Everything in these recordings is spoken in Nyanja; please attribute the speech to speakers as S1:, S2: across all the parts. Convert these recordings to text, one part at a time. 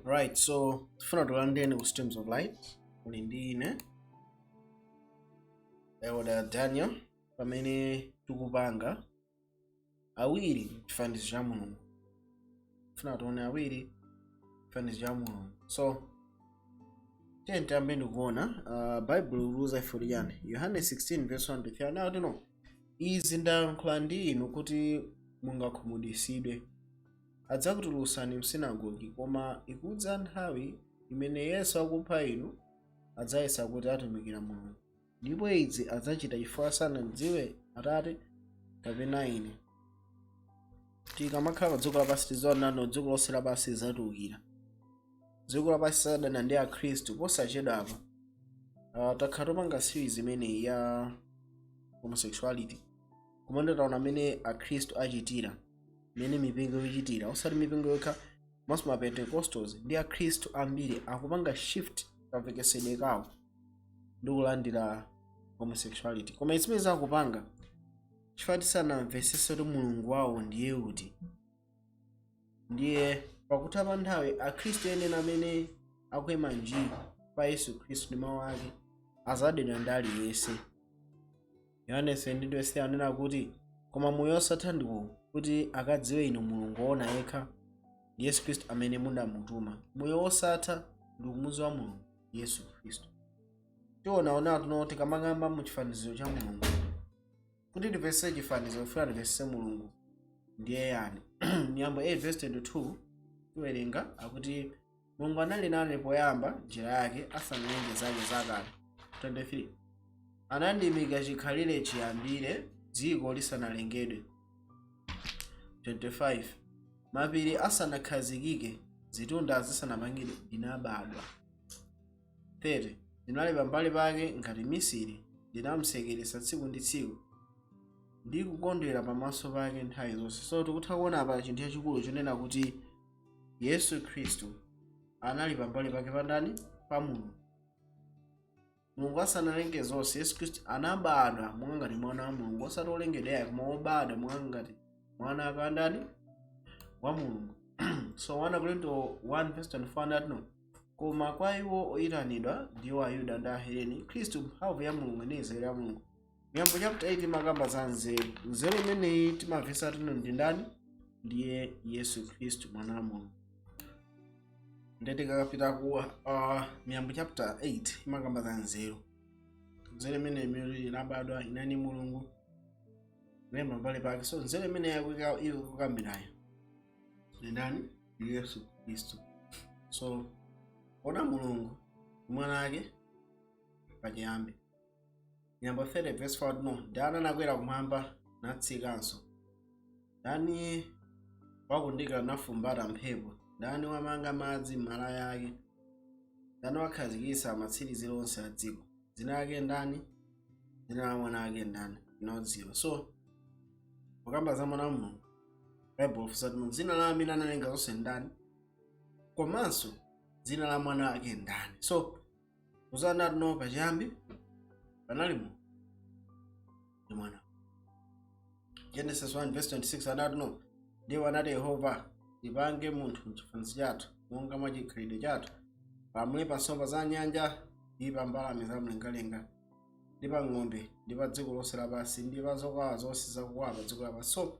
S1: Right, so tifuna tilandeni ku Streams of Light. Uli ndi ine, Elder Daniel, pamene tikupanga awiri chifanizo cha Mulungu. Tifuna tione awiri chifanizo cha Mulungu. So tiye tiyambe ndikuona Bible ikuuza ife kuti chani? Yohane 16 verse 1 to 3 anati, "No, izi ndayankhula ndi inu kuti mungakhumudwitsidwe. Adzakutulutsani msinagogi, koma ikudza nthawi imene Yesu akupha inu adzayesa kuti atumikira Mulungu. Ndipo izi adzachita chifukwa sanadziwe Atate kapena ine." Tikamakhala pa dziko lapansi, tizoonano dziko lonse lapansi lidzatiukira. Dziko lapansi sadana ndi Akhristu posachedwapa. Takhala topanga series imeneyi ya homosexuality, koma ndataona amene Akhristu achitira, mmene mipingo ichitira, osati mipingo yokha, komanso ma Pentecostals ndi Akhristu ambiri akupanga shift kamvekesedwe kawo ndi kulandira homosexuality. Koma zimene zakupanga chifukwa tisanamvesese kuti Mulungu wawo ndiye uti. Ndiye pakutha pa nthawi, Akhristu enena amene akuyima nji pa Yesu Khristu ndi mawu ake azadedwa ndi aliyense. Yohane 17 anena kuti, "Koma moyo wosatha ndiwo kuti akadziwe inu Mulungu woona yekha ndi Yesu Khristu amene munamutuma." Moyo wosatha ndi kumudziwa Mulungu, Yesu Khristu. Tiona tuno tikamakamba mu chifaniziro cha Mulungu, kuti tipese chifanizo kufuna tipese Mulungu ndiye yani. Miyambo 8 verse 22 tiwerenga, akuti, "Mulungu anali nane poyamba njira yake, asanalenge zake zakale." 23, "Anandiyimika chikhalire chiyambire dziko lisanalengedwe." 25, "Mapiri asanakhazikike, zitunda zisanapangidwe, ndinabadwa." 30, "Ndinali pambali pake ngati mmisiri, ndinamusekeretsa tsiku ndi tsiku ndi kukondwera pamaso pake nthawi zonse." So tikutha kuona apa chinthu chachikulu chonena kuti Yesu Khristu anali pambali pake pandani? Pa Mulungu. Mulungu asanalenge zonse, Yesu Khristu anabadwa monga ngati mwana wa Mulungu, osati olengedwa yayi, koma wobadwa monga ngati mwana akandani? Wa Mulungu. So 1 Korinto 1 verse 24 anati, "No, koma kwa iwo oyitanidwa, ndiwo Ayuda ndi Aheleni, Khristu mphamvu ya Mulungu ndi nzeru ya Mulungu." Miyambo chapter 8 imakamba za nzeru. Nzeru imeneyi timamvetsa tino ndi ndani? Ndiye Yesu Khristu, mwana wa Mulungu. Ndiye tikakapita ku Miyambo chapter 8, imakamba za nzeru. Nzeru imeneyi imene inabadwa inani Mulungu naye pambali pake. So nzeru imene ikukambirayo ndi ndani? Ndi Yesu Khristu. So ona Mulungu mwana ake pachiyambi. Miyambo 30 verse 4, "No, ndani anakwera kumwamba natsikanso? Ndani wakundika nafumbata mphepo? Ndani wamanga madzi m'malaya ake? Ndani wakhazikitsa matsiriziro onse a dziko? Dzina lake ndani? Dzina la mwana ake ndani?" Tinadziwa. So kukamba za mwana wa Mulungu, Bible ofusa kuti dzina la amene analenga zonse ndani, komanso dzina la mwana ake ndani? So uzana tino pachiyambi panali Mulungu ndi mwana. Genesis 1 verse 26 anati, "No, ndipo anati Yehova, tipange munthu mchifanizo chathu, monga mwa chikhalidwe chathu, pamwe pa nsomba za nyanja ndi pa mbalame za mlengalenga ndi pa ng'ombe ndi pa dziko lonse lapansi ndi pa zokwawa zonse zakukwawa pa dziko lapansi." So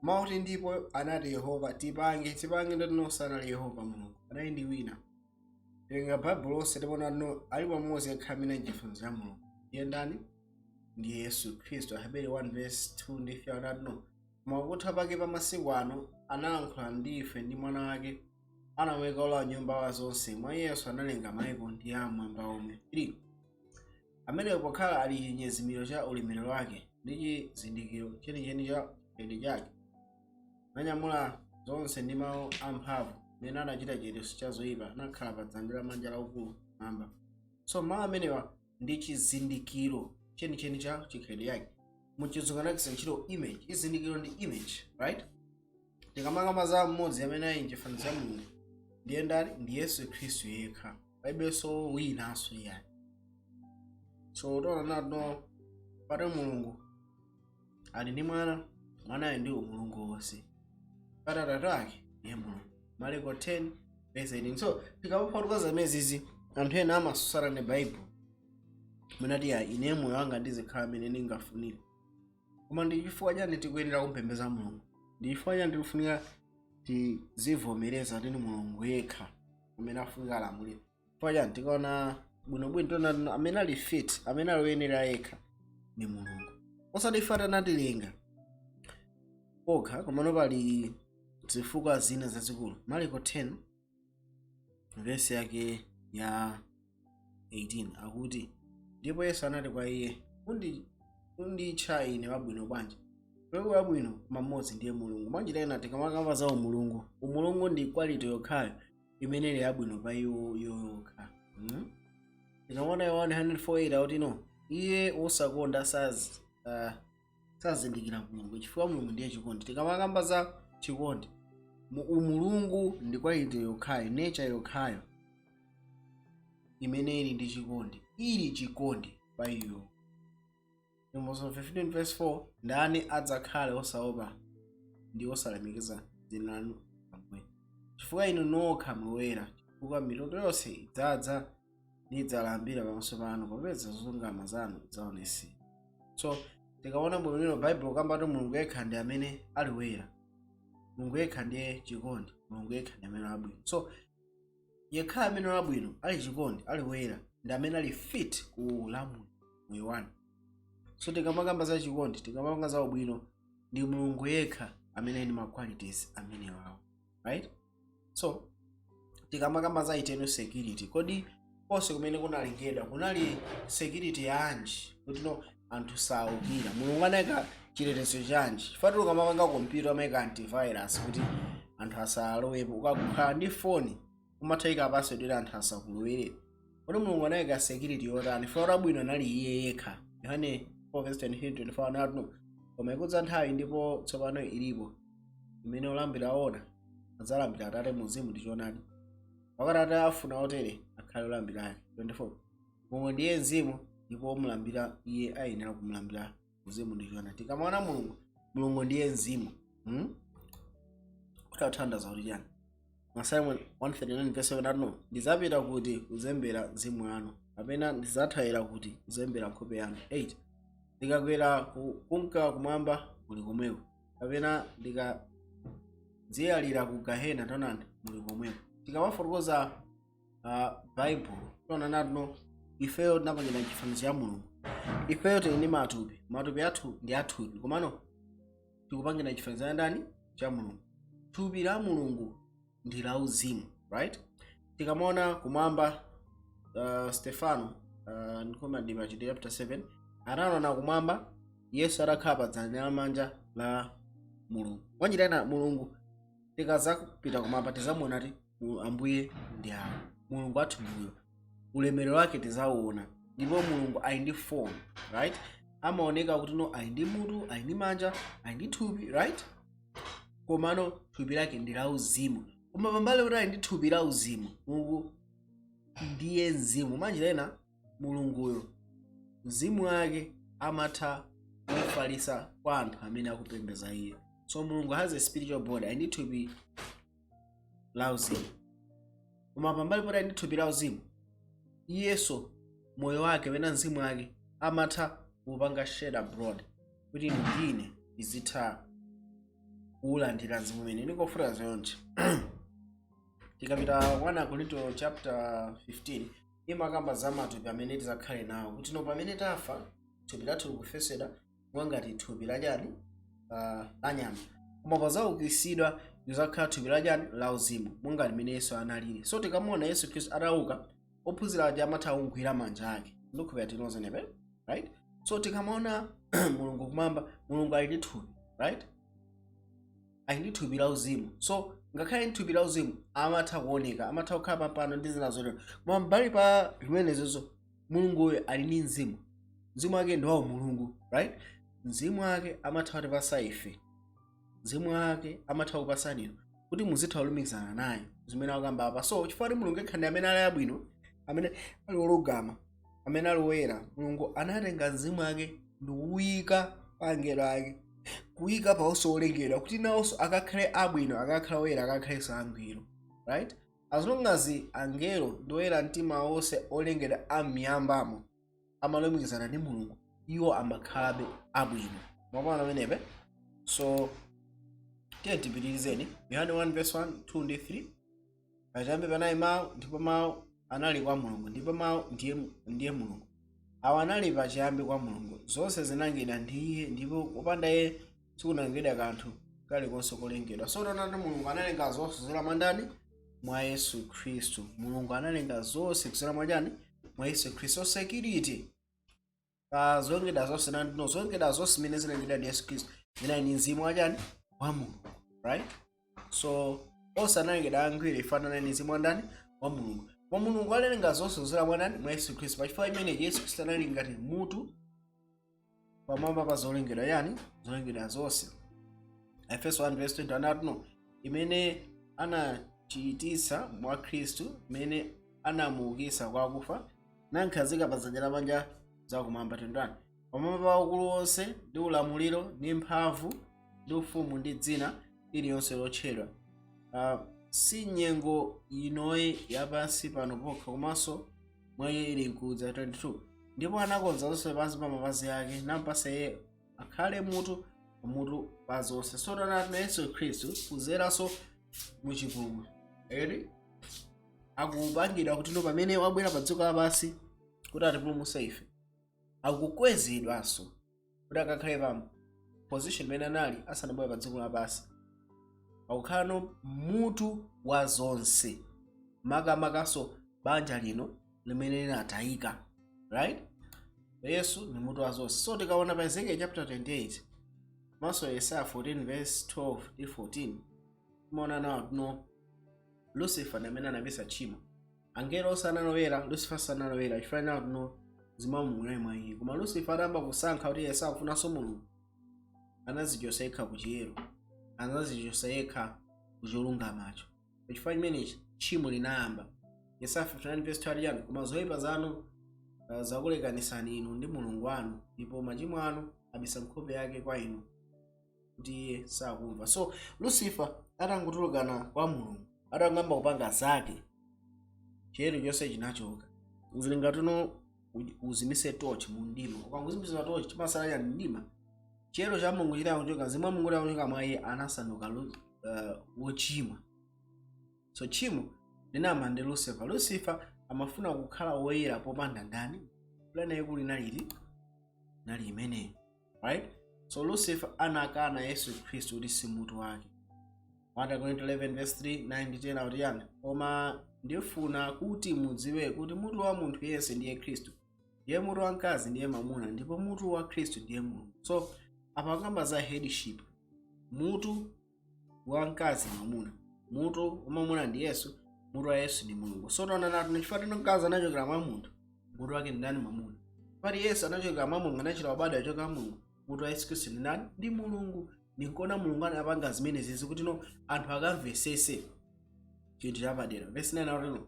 S1: mauti "ndipo anati Yehova tipange", tipange ndati sanali Yehova Mulungu, anali ndi wina. Tenga Baibulo lonse, tipona no alipo mmodzi yekha amene chifanizo cha Mulungu. Ndiye ndani? Ndi Yesu Khristu. Aheberi 1 verse 2 ndi 3 anati, "No, koma kutha pake pa masiku ano analankhula ndi ife ndi mwana wake, anamuyika olowa nyumba wa zonse, mwa Yesu analenga maiko ndi amwamba omwe." 3, "Ameneyo pokhala ali chinyezimiro cha ulemerero wake ndi chizindikiro chenicheni cha chikhalidwe chake, nanyamula zonse ndi mawu amphamvu, mmene anachita chiyeretso cha zoyipa, anakhala pa dzanja lamanja la Ukulu mwamba." So mawu amenewa ndi chizindikiro chenicheni cha chikhalidwe chake. Muchizungu anagwiritsa ntchito image. Chizindikiro ndi image, right? Tikamakamba za mmodzi amene ali mchifanizo cha Mulungu, ndiye ndani? Ndi Yesu Khristu yekha, palibenso winanso iyayi. So tiona nato pati Mulungu ali ndi mwana, mwanayo ndi umulungu wonse, pati Atate ake ndiye Mulungu. Marko 10 verse 28 anati, "No, Verse 18. So tikamaphatuka zimenezi, anthu ena amasusana ndi Baibulo, munati, "Ya, ine moyo wanga ndizikhala amene ndingafunire." Koma ndi chifukwa chani tikuyenera kumpembedza Mulungu? Ndi chifukwa chani tikufunika tizivomereza tini Mulungu yekha amene afunika alamulire? Chifukwa chani? Tikaona bwinobwino, tiona amene ali fit, amene ali woyenera yekha ndi Mulungu, osati ife atanatilenga okha. Komano pali zifukwa zina zazikulu. Marko 10 vesi yake ya 18 akuti, "Ndipo Yesu anati kwa iye, Unditcha ine wabwino bwanji? Palibe wabwino koma mmodzi, ndiye Mulungu." Mwanjira ina, tikamakamba za umulungu, umulungu ndi quality yokhayo imene ili yabwino pa iwo yokha. Tikaona Yohane 148 akuti, no, iye wosakonda sazindikira Mulungu, chifukwa Mulungu ndiye chikondi. Tikamakamba za chikondi, mu umulungu ndi quality yokhayo, nature yokhayo imene ili ndi chikondi, ili chikondi pa iyo. Chivumbulutso 15 verse 4, "Ndani adzakhale osaopa ndi osalemekeza dzina lanu, Ambuye? Chifukwa inu nokha muli, chifukwa mitundu yonse idzadza nidzalambira pamaso panu, popeza zolungama zanu zaonetsedwa." So tikaona bwinobwino Baibulo kambati Mulungu yekha ndi amene ali woyera, Mulungu yekha ndiye chikondi, Mulungu yekha ndi amene ali abwino. So yekha amene ali abwino, ali chikondi, ali woyera, ndi amene ali fit kulamula moyo wanu. So tikamakamba za chikondi, tikamakamba za ubwino, ndi Mulungu yekha amene ali ma qualities amene wawo, right? So tikamakamba za eternal security, kodi konse kumene kunalengedwa kunali security yanji kuti no anthu saukira? Mulungu anayika chitetezo chanji? Chifukwa ukamapanga kompyuta amayika antivirus kuti anthu asalowepo. Ukakhala ndi foni umathayika password kuti anthu asakulowere. Kodi Mulungu anayika security yotani? Funa labwino anali iye yekha. Yohane 4:23-24 anati, no, "Koma ikudza nthawi, ndipo tsopano ilipo, imene olambira ona adzalambira Atate mu mzimu ndi choonadi, pakuti Atate afuna otere akhale olambira ake." 24, "Mulungu ndiye mzimu, ndipo omulambira iye ayenera kumulambira mzimu ndi choonadi." Tikamaona Mulungu, Mulungu ndiye mzimu. Kuti athandaza kuti chani? Masalimo 139 verse 7 ati, no, "Ndidzapita kuti kuzembera mzimu wanu, kapena ndidzathawira kuti kuzembera nkhope yanu? 8 Ndikakwera kunka kumwamba, muli komweko; kapena ndikadziyalira ku gahena, taonani, muli komweko." Tikamafotokoza Bible, tiona nati, no, ifeyo tinapangidwa chifanizo cha Mulungu. Ifeyo tili ndi matupi, matupi athu ndi athupi, komano tikupangidwa chifanizo cha ndani? Cha Mulungu. Thupi la Mulungu ndi la uzimu, right? Tikamaona kumwamba, Stefano, ndikoma ndi Machitidwe chapter 7, anaona kumwamba Yesu atakhala pa dzanja lamanja la Mulungu. Mwanjira ina, Mulungu tikazapita kumwamba tizamuona ti Ambuye ndi awo, Mulungu athu ndiyo, ulemerero wake tizauona. Ndipo Mulungu ali ndi form, right? Amaoneka kuti no, ali ndi mutu, ali ndi manja, ali ndi thupi, right? Komano thupi lake ndi la uzimu. Koma pambali kuti ali ndi thupi la uzimu, Mulungu ndiye mzimu. Mwanjira ina, Mulunguyo mzimu wake amatha kufalisa kwa anthu amene akupembedza iye. So Mulungu has a spiritual body, ali ndi thupi la uzimu. Koma pambali poti ali ndi thupi la uzimu, iyenso moyo wake pena mzimu wake amatha kupanga shed abroad kuti ine ndine ndizitha kuwulandira mzimu umene ndingofuna. Ziyonje tikapita 1 Korinto chapter 15, imakamba za matupi amene tizakhale nawo, kuti no, pamene tafa thupi lathu likufesedwa mwangati thupi lachani? La nyama. Koma pazaukitsidwa lizakhala thupi lachani? La uzimu, monga limene Yesu analili. So tikamuona Yesu Khristu atauka, ophunzira aja amatha kugwira manja ake. Ndikukhulupirira tinozenepe, right? So tikamaona Mulungu kumwamba, Mulungu ali ndi thupi, right? Ali ndi thupi la uzimu. So ngakhale ndi thupi la uzimu, amatha kuoneka, amatha kukhala pampano ndi zina zotero. Koma mbali pa zimenezozo, Mulunguyo ali ndi mzimu. Mzimu wake ndi wawo Mulungu, right? Mzimu wake amatha kutipasa ife, mzimu wake amatha kupasani inu kuti muzitha kulumikizana naye, zimene akamba apa. So chifukwa kuti Mulungu yekha ndi amene ali abwino, amene ali olungama, amene ali woyera, Mulungu anatenga mzimu wake ndikuwuyika pa angelo ake, kuyika pa onse olengedwa, kuti nawonso akakhale abwino, akakhale oyera, akakhalenso angwiro, right? As long as angelo ndi oyera mtima onse olengedwa am'miyambamo amalumikizana ndi Mulungu, iwo amakhalabe abwino. Mwapaona pamenepe? So tiye tipitirizeni. Yohane 1 verse 1, 2 ndi 3. Pachiyambi panali Mawu, ndipo Mawu anali kwa Mulungu, ndipo Mawu ndiye Mulungu. Awa anali pachiyambi kwa Mulungu. Zonse zinalengedwa ndi Iye, ndipo popanda Iye sikunalengedwa kanthu kalikonse kolengedwa. So taona kuti Mulungu analenga zonse kudzera mwa ndani? Mwa Yesu Khristu. Mulungu analenga zonse kudzera mwa chani? Mwa Yesu Khristu. So security pa zolengedwa zonse nandino, zolengedwa zonse zimene zinalengedwa ndi Yesu Khristu zinali ndi mzimu wachani? Wa Mulungu, right? So onse analengedwa angwiro ifanana ndi mzimu wa ndani? Wa Mulungu. Koma Mulungu analenga zonse kudzera mwa ndani? Mwa Yesu Khristu. Pachifukwa imenechi Yesu Khristu anali ngati mutu pamwamba pa zolengedwa yani? Zolengedwa zonse. Efeso 1 verse 20 anati imene anachititsa mwa Khristu, imene anamuukitsa kwa akufa, namkhazika pa dzanja lamanja zakumwamba. 21 pamwamba pa ukulu wonse ndi ulamuliro ndi mphamvu ndi ufumu ndi dzina liliyonse lotchedwa, si nyengo inoyi yapansi pano pokha, komanso mwa iye ili nkudza. 22 ndipo anakonza zonse pansi pa mapazi ake, nampasa iye akhale mutu pamutu pa zonse. So taona Yesu Khristu kuzeranso muchipulumutso eri akupangidwa kuti no, pamene wabwera pa dziko lapansi kuti atipulumutse ife, akukwezedwanso kuti akakhale pa position imene anali asanabwere pa dziko lapansi. Akukhala no mutu wa zonse, makamakaso banja lino limene linatayika, right? Yesu ni mutu wa zonse. So tikaona pa Ezekiel chapter 28 maso Yesaya 14 verse 12 ndi 14, timaona nawo tino Lucifer ndi amene anapisa tchimo. Angelo onse analowera, Lucifer sanalowera chifukwa nawo tino mzimu wa Mulungu unali mwa iye. Koma Lucifer atayamba kusankha kuti iye sakufunanso Mulungu, anazichosa yekha ku chiyero, anazichosa yekha ku cholungamacho. Pachifukwa chimenechi tchimo linayamba. Yesaya 59 verse 12 chani? Koma zoyipa zanu zakulekanisani inu ndi Mulungu wanu, ndipo machimo anu abisa nkhope yake kwa inu kuti iye sakumva. So Lucifer atangotulukana kwa Mulungu, atangamba kupanga zake, chiyero chonse chinachoka. Zili ngati uno uzimise torch mu mdima. Ukangozimisa torch, chimasala cha mdima. Chiyero cha Mulungu chitangochoka, mzimu wa Mulungu utangochoka mwa iye, anasanduka wochimwa. So tchimo linayamba ndi Lucifer. Lucifer amafuna kukhala woyera popanda ndani? Plan yaikulu inaliti nali imeneyo, right? So Lucifer anakana Yesu Khristu kuti si mutu wake. 1 Korinto 11 verse 3, 9 ndi 10 akuti yani? Koma ndifuna kuti mudziwe kuti mutu wa munthu yense ndiye Khristu, ndiye mutu wa mkazi ndiye mwamuna, ndipo mutu wa Khristu ndiye Mulungu. So apa akamba za headship. Mutu wa mkazi mwamuna, mutu wa mwamuna ndi Yesu, mutu wa Yesu ndi Mulungu. So taona natu chifukwa tino mkazi anachokera mwa munthu, mutu wake ndi ndani? Mwamuna. Pali Yesu anachokera mwa Mulungu, anachita ubado achoka mwa Mulungu, mutu wa Yesu Khristu ndi ndani? Ndi Mulungu. Ndinkona Mulungu anapanga zimene zizi kuti no anthu akamvesese chinthu chapadera. Verse 9 akuti no,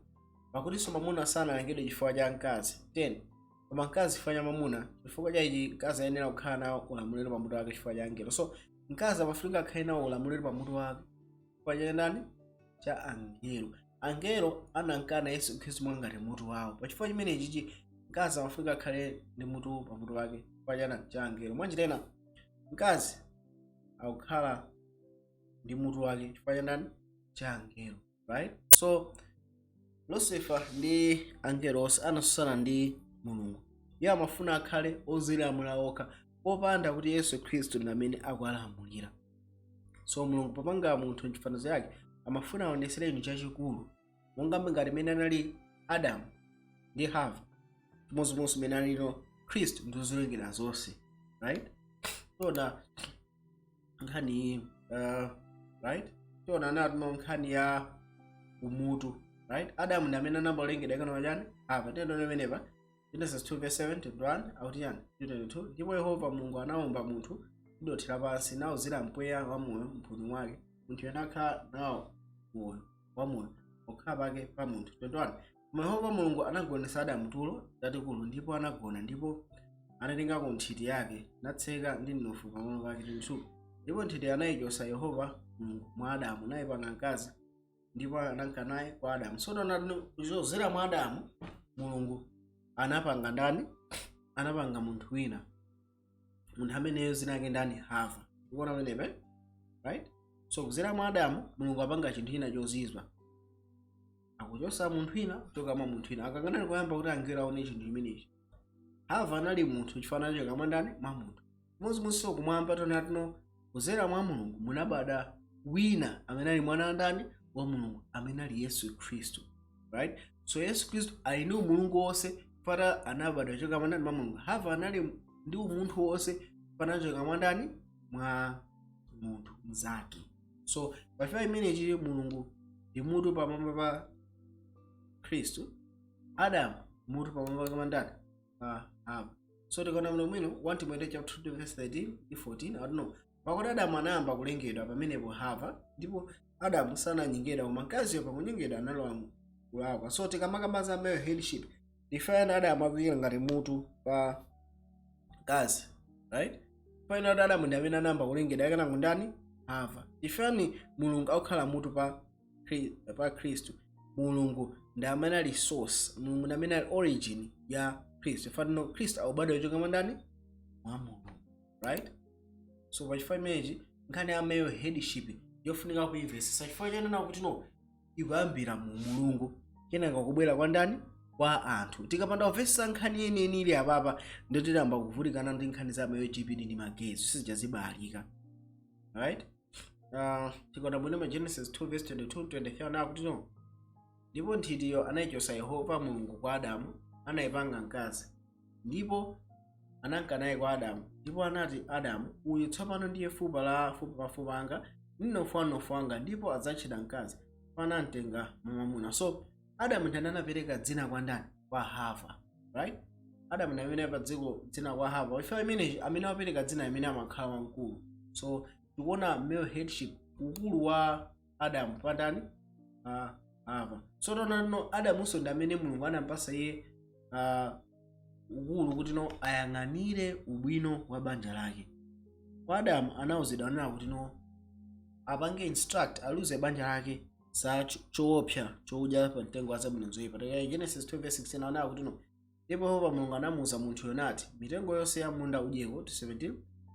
S1: pakutinso mwamuna sanalengedwe chifukwa cha mkazi, 10 koma mkazi chifukwa cha mwamuna. Chifukwa cha ichi mkazi ayenera kukhala nawo ulamuliro pamutu wake chifukwa cha angelo. So mkazi amafunika akhale nawo ulamuliro pamutu wake chifukwa cha ndani? Cha angelo. Angelo anankana Yesu Khristu mwangati mutu wawo. Pachifukwa chimenechi chichi mkazi amafunika akhale ndi mutu pamutu wake chifukwa cha angelo. Mwanjitena mkazi akukhala ndi mutu wake chifukwa cha ndani? Cha angelo, right? So Lucifer ndi angelo onse anasusana ndi Mulungu. Iye amafuna akhale ozilamula okha popanda kuti Yesu Khristu ndi amene akuwalamulira. So Mulungu popanga munthu mchifanizo chake amafuna aonesere chinthu chachikulu, monga ngati mmene anali Adamu ndi Hava, chimodzimodzi mmene alino Khristu ndi zolengedwa zonse, right? Tiona nkhani, right? Tiona natuno nkhani ya umutu, right? Adamu ndi amene anambolengedwa kana chani? Hava. Tiona pamenepa Genesis 2 verse 7 21 akuti chani? 22 Ndipo Yehova Mulungu anawumba munthu ndi dothi lapansi, nawuzira mpweya wa moyo mphuno mwake, munthu anakhala nawo moyo wa moyo pokhala pake pa munthu. 21 Koma Yehova Mulungu anagonetsa Adamu tulo tatikulu, ndipo anagona, ndipo anatengako nthiti yake natseka ndi mnofu pamalo pake. 22 Ndipo nthiti anayichosa Yehova Mulungu mwa Adamu, nayipanga mkazi. Ndipo ananka naye kwa Adamu. So taona kuchokera mwa Adamu, Mulungu anapanga ndani? Anapanga munthu wina. Munthu ameneyo zina ake ndani? Hava. Ukuona pamenepe, right? So kuzera mwa Adamu, Mulungu apanga chinthu china chozizwa, akuchosa munthu wina kuchoka mwa munthu wina. Akanganali koyamba kuti angelo aone chinthu chimenechi. Hava anali munthu chifukwa anachoka mwa ndani? Mwa munthu mmodzi. Kumwamba tonatino kuzera mwa Mulungu munabada wina amene ali mwana wa ndani? Wa Mulungu, amene ali Yesu Khristu, right? So Yesu Khristu ali ndi umulungu wonse pata anabadwa kuchoka mwa ndani? Mwa Mulungu. Hava anali ndi umunthu wonse, panachoka mwa ndani? Mwa munthu mzake. So pachifukwa imenechi, Mulungu ndi mutu pamwamba pa Khristu, Adamu mutu pamwamba pa ndani? Pa Hava. So tikaona muno mwino 1 Timothy chapter 2 verse 13 ndi 14 akuti no, pakuti Adamu anayamba kulengedwa, pamenepo Hava. Ndipo Adamu sananyengedwa, koma mkaziyo pakunyengedwa analowa kulakwa. So tikamakamba za male headship, ndifayana Adamu akuyikira ngati mutu pa mkazi, right? Pamene kuti Adamu ndi amene anayamba kulengedwa, kenako ndani? Hava. Ifani Mulungu akukhala mutu pa Khristu. Mulungu ndi amene ali source, Mulungu ndi amene ali origin ya Khristu. Ifatino Khristu akubadwa kuchoka mwa ndani? Mwa Mulungu, right? So pachifukwa imenechi, nkhani ya male headship yofunika kuimvesesa, chifukwa chanena kuti no, ikuyambira mu Mulungu, kenaka kubwera kwa ndani? Kwa anthu. Tikapanda kumvesesa nkhani yeniyeni ili apapa, ndio tiyamba kuvutikana ndi nkhani za ma LGBT ndi ma gays, sizichazibalika, right? Tikaona bwino ma Genesis 2 verse 22 23 akuti no, ndipo nthitiyo anayichosa Yehova Mulungu kwa Adamu, anayipanga mkazi, ndipo ananka naye kwa Adamu. Ndipo anati Adamu, "Uyu tsopano ndiye fupa la fupa mafupa anga, mnofu wa mnofu wanga, ndipo adzatchedwa mkazi, panamtenga mwamuna." So Adamu ndi amene anapereka dzina kwa ndani? Kwa Hava, right? Adamu ndi amene pa dziko dzina kwa Hava. Ife imenechi, amene wapereka dzina amene amakhala wamkulu. So tikuona male headship, ukulu wa Adamu pa ndani? Pa Hava. So taona no, Adamunso ndi amene Mulungu anampasa iye ukulu kuti no, ayang'anire ubwino wa banja lake. Kwa Adamu anawuzidwa anena kuti no, apange instruct, aluze banja lake za choopsa chokudya pa mtengo wa zabwino zoyipa. Tikayi Genesis 2 verse 16 anena kuti no, ndipo Yehova Mulungu anamuwuza munthuyo nati, "Mitengo yonse ya munda udyeko," 17,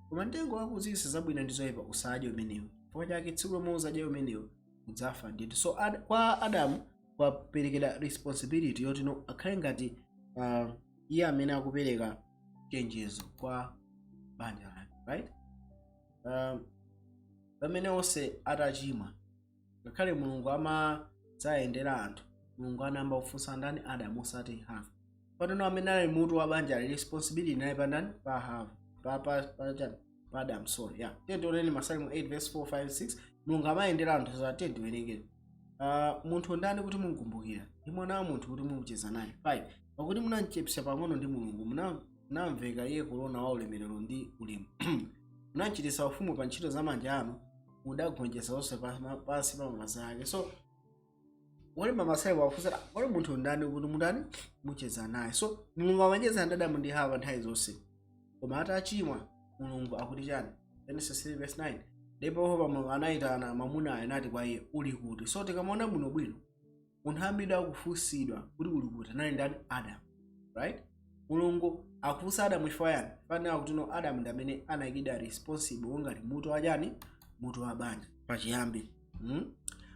S1: "koma mtengo wakudziwitsa zabwino ndi zoyipa usadye umenewo, chifukwa chake tsiku lomwe uzadye umenewo udzafa ndithu." So kwa Adamu kwaperekedwa responsibility yoti no, akhale ngati iye amene akupereka chenjezo kwa banja lake, right? Pamene onse atachimwa, ngakhale Mulungu amadzayendera anthu, Mulungu anayamba kufunsa ndani? Adamu, osati Hava. Panono amene ali mutu wa banja, responsibility inali pa ndani? Pa Hava, pa chani? Pa Adamu, sorry. Yeah, tiye tioneni Masalimo 8 verse 4 5 6. Mulungu amayendera anthu za tiye tiwerengere. Munthu ndani kuti mumkumbukira, ndi mwana wa munthu kuti mumucheza naye? 5 Pakuti munamchepsa pang'ono ndi Mulungu, munamveka iye korona wa ulemerero ndi ulemu. Munamchititsa ufumu pa ntchito za manja anu, mudagonjetsa zonse pansi pa mapazi ake. So wolemba Masalimo akufunsa, kodi munthu ndani kuti mutani? Mucheza naye? So Mulungu amacheza ndi Adamu ndi Hava nthawi zonse, koma atachimwa, Mulungu akuti chani? Genesis 3 verse 9, ndipo Yehova Mulungu anayitana mwamunayo, anati kwa iye, "Uli kuti?" So tikamaona bwinobwino, munthu ambiri akufunsidwa kuti uli kuti anali ndani? Adamu, right? Mulungu akufunsa Adamu chifukwa yani? Fanira kuti no, Adamu ndi amene anayikidwa responsible ngati mutu wa chani? Mutu wa banja pachiyambi.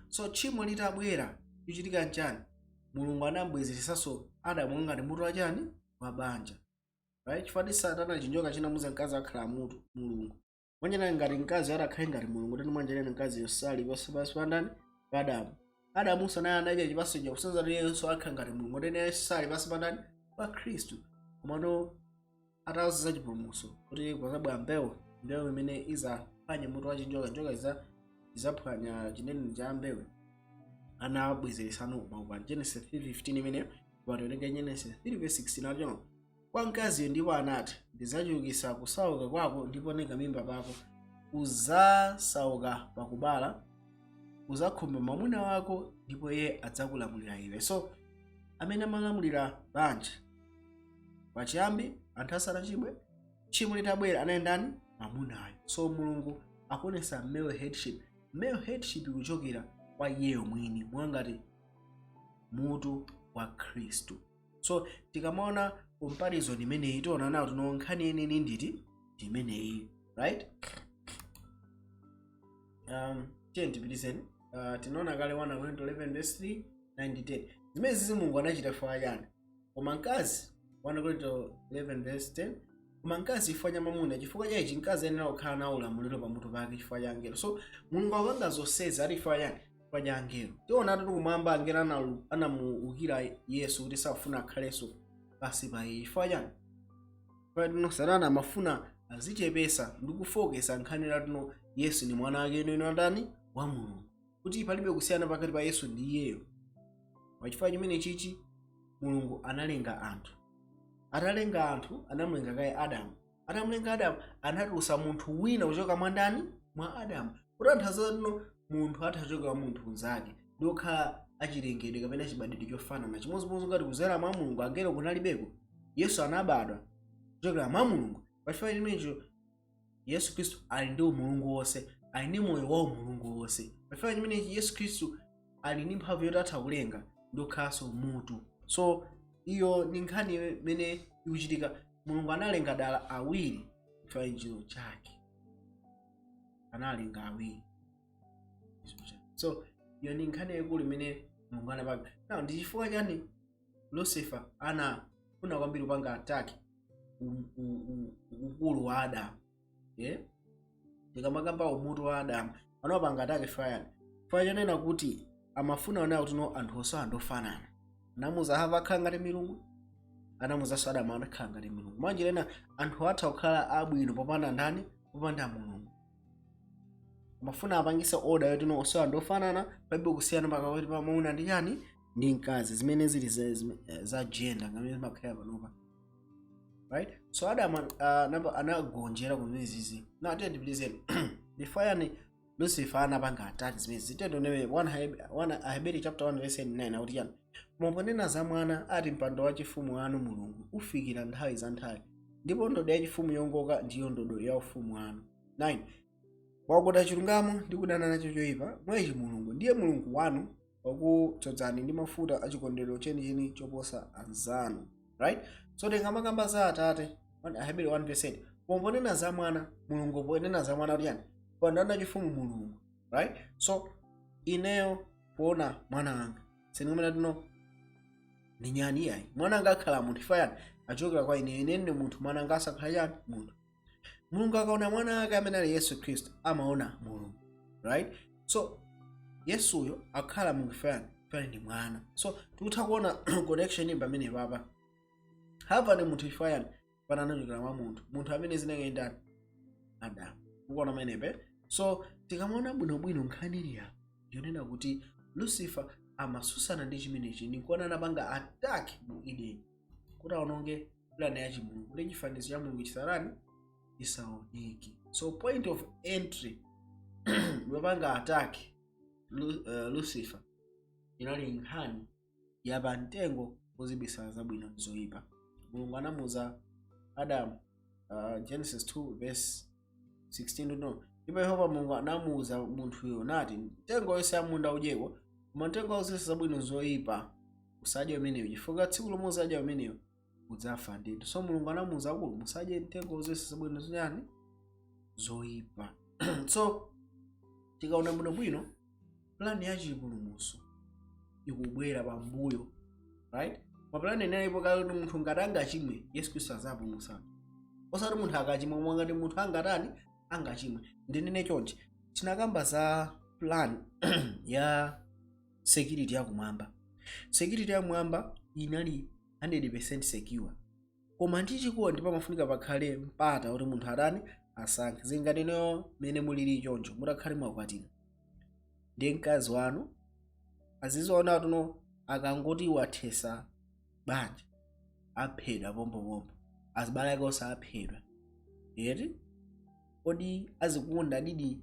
S1: So tchimo litabwera, kuchitika nchani? Mulungu anambwezeresanso Adamu ngati mutu wa chani? Wa banja, right? Chifukwa Satana, chinjoka chinamuza mkazi akhala mutu Mulungu mwanjena, ngati mkazi atakhale ngati Mulungu tani mwanjena, mkazi yosali pansi pansi pa ndani? Pa Adamu. Adamu naye anadya chipatso cha kusenza kuti Yesu akhala ngati Mulungu, tene Yesu sali pansi pa ndani? Pa Khristu. Komano atawuza chipulumutso kuti pazabwera mbewu, mbewu imene izaphwanya mutu wa chinjoka, njoka izaphwanya chinene cha mbewu, anabwezeresano maukwati. Genesis 3:15 imene patiwerenga Genesis 3 verse 16 atichono kwa mkaziyo, ndipo anati, "Ndidzachulukitsa kusauka kwako ndipo tenga mimba pako, uzasauka pakubala, uzakhumba mwamuna wako, ndipo iye adzakulamulira iwe." So amene amalamulira banja pachiyambi, anthu asanachimwe, tchimo litabwera, anali ndani? Mwamunayo. So Mulungu akuonesa male headship. Male headship ikuchokera Kwa iyeyo mwini, mwangati mutu wa Khristu. So tikamaona comparison imeneyi, tiona nawo tino nkhani yeneni nditi imeneyi, right? Tiye tipitizeni. Tinaona kale 1 Korinto 11 verse 3, 9 ndi 10, zimene zizi Mulungu anachita chifukwa chani. Koma mkazi, 1 Korinto 11 verse 10, koma mkazi chifukwa cha mwamuna, chifukwa cha ichi mkazi ayenera kukhala nawo ulamuliro pamutu pake chifukwa cha angelo. So Mulungu akupanga zonsezi ati chifukwa chani? Chifukwa cha angelo. Tiona tati kumwamba angelo anamuukira Yesu kuti safuna akhalenso pasi pa iye. Chifukwa chani? Chifukwa tino Satana amafuna azichepesa ndi kufokesa nkhani latino Yesu ni mwana wake eno ndani? Wa Mulungu, kuti palibe kusiyana pakati pa Yesu ndi iyeyo. Pachifukwa chimene chichi Mulungu analenga anthu. Atalenga anthu, anamulenga kaye Adamu. Atamulenga Adamu, anatulusa munthu wina kuchoka mwa ndani? Mwa Adamu. Kutanthauza tino munthu atha kwa munthu mnzake ndi kukhala achilengedwe kapena chibadwidwe chofanana, chimodzimodzi ngati kuzera mwa Mulungu. Angelo kunalibeko, Yesu anabadwa kuchokera mwa Mulungu. Pachifukwa chimenecho Yesu Khristu ali ndi umulungu wonse, ali ndi moyo wa umulungu wonse. Pachifukwa chimenechi Yesu Khristu ali ndi mphamvu yoti atha kulenga ndi kukhalanso mutu. So iyo ndi nkhani imene ikuchitika. Mulungu analenga dala awiri chifaniziro chake, analenga awiri. So iyo ndi nkhani yayikulu imene Mulungu anapanga. Now, ndi chifukwa chani Lucifer anafuna kwambiri kupanga attack ukulu wa Adamu, yeah? Tikamakamba umutu wa Adamu, anapanga attack chifukwa chani? Chifukwa chonena kuti amafuna onena kuti no, anthu onse andofanana. Anamuza Hava akhala ngati milungu, anamuzanso Adamu anakhala ngati milungu. Mwanjira ina anthu atha kukhala abwino popanda ndani? Popanda Mulungu. Amafuna apangise order yoti no, onse andofanana, palibe kusiyana pakati pa mwamuna ndi chani? Ndi mkazi, zimene zili za gender ngamene zimakhala panopa, right? So Adamu anagonjera kuzizizi. Now tiye tipitizeni. Before yani Lucifer anapanga attack zimene zitendo nene 1 Aheberi chapter 1 verse 9 akuti chani? Ponena za mwana ati, "Mpando wa chifumu wanu, Mulungu, ufikira nthawi za nthawi, ndipo ndodo yachifumu yongoka ndiyo ndodo ya ufumu wanu." 9, "Wakonda chilungamo ndi kudana nacho choyipa. Mwa ichi Mulungu ndiye Mulungu wanu wakudzozani ndi mafuta achikondwerero chenicheni choposa anzanu." Right? So tingamakamba za Atate, Aheberi 1 verse 8, koma ponena za mwana, Mulungu ponena za mwana kuti chani? Mpando wanu wachifumu Mulungu, right? So ineyo poona mwana wanga sindingamene tino ndi nyani, iyayi. Mwana anga akhala munthu. Ifa yani? Achokera kwa ine. Ine ndi munthu, mwana anga asakhala chani? Munthu. Mulungu akaona mwana ake amene ali Yesu Khristu, amaona Mulungu, right? So Yesuyo akhala Mulungu. Ifa yani? Ifa ndi mwana. So tikutha kuona connection pamene papa. Hava ni munthu. Ifa yani? Pana anachokera mwa munthu, munthu amene zinenge ndani? Adamu. Ukuona pamenepe? So tikamaona bwinobwino nkhani iliya yonena kuti Lucifer amasusana ndi chimenechi, ndikuona anapanga attack mu Eden kuti aononge plan ya chimulungu, kuti chifanizo cha Mulungu chisarani chisaoneke. So point of entry yopanga attack Lucifer inali nkhani yapamtengo wozibisa zabwino ndi zoyipa. Mulungu anamuza Adamu, Genesis 2 verse 16, no, "Ndipo Yehova Mulungu anamuwuza munthuyo nati, mtengo wonse amunda udyeko, koma mtengo wozibisa zabwino zoyipa usadye umeneyo, chifukwa tsiku lomwe uzadya umeneyo udzafa ndithu." So Mulungu anamuwuza akulu, musadye mtengo wozibisa zabwino zochani? Zoyipa. So tikaona bwinobwino, plan ya chipulumutso ikubwera pambuyo, right? Mapulani inalipo kale kuti munthu ngati angachimwe, Yesu Khristu azapulumutsa, osati munthu akachimwa. Koma ngati munthu angatani? Angachimwe. Ndinene chonchi, tinakamba za plan ya security yakumwamba. Security yakumwamba inali 100% secure, koma ndi chikondi pamafunika pakhale mpata kuti munthu atani? Asankhe. Zingati ineyo mene mulili choncho, mutakhale mwakwatira ndiye mkazi wanu aziziona tuno, akangoti wathesa banja aphedwa pompopompo, azibale ake onse aphedwa, eti? Kodi azikukonda didi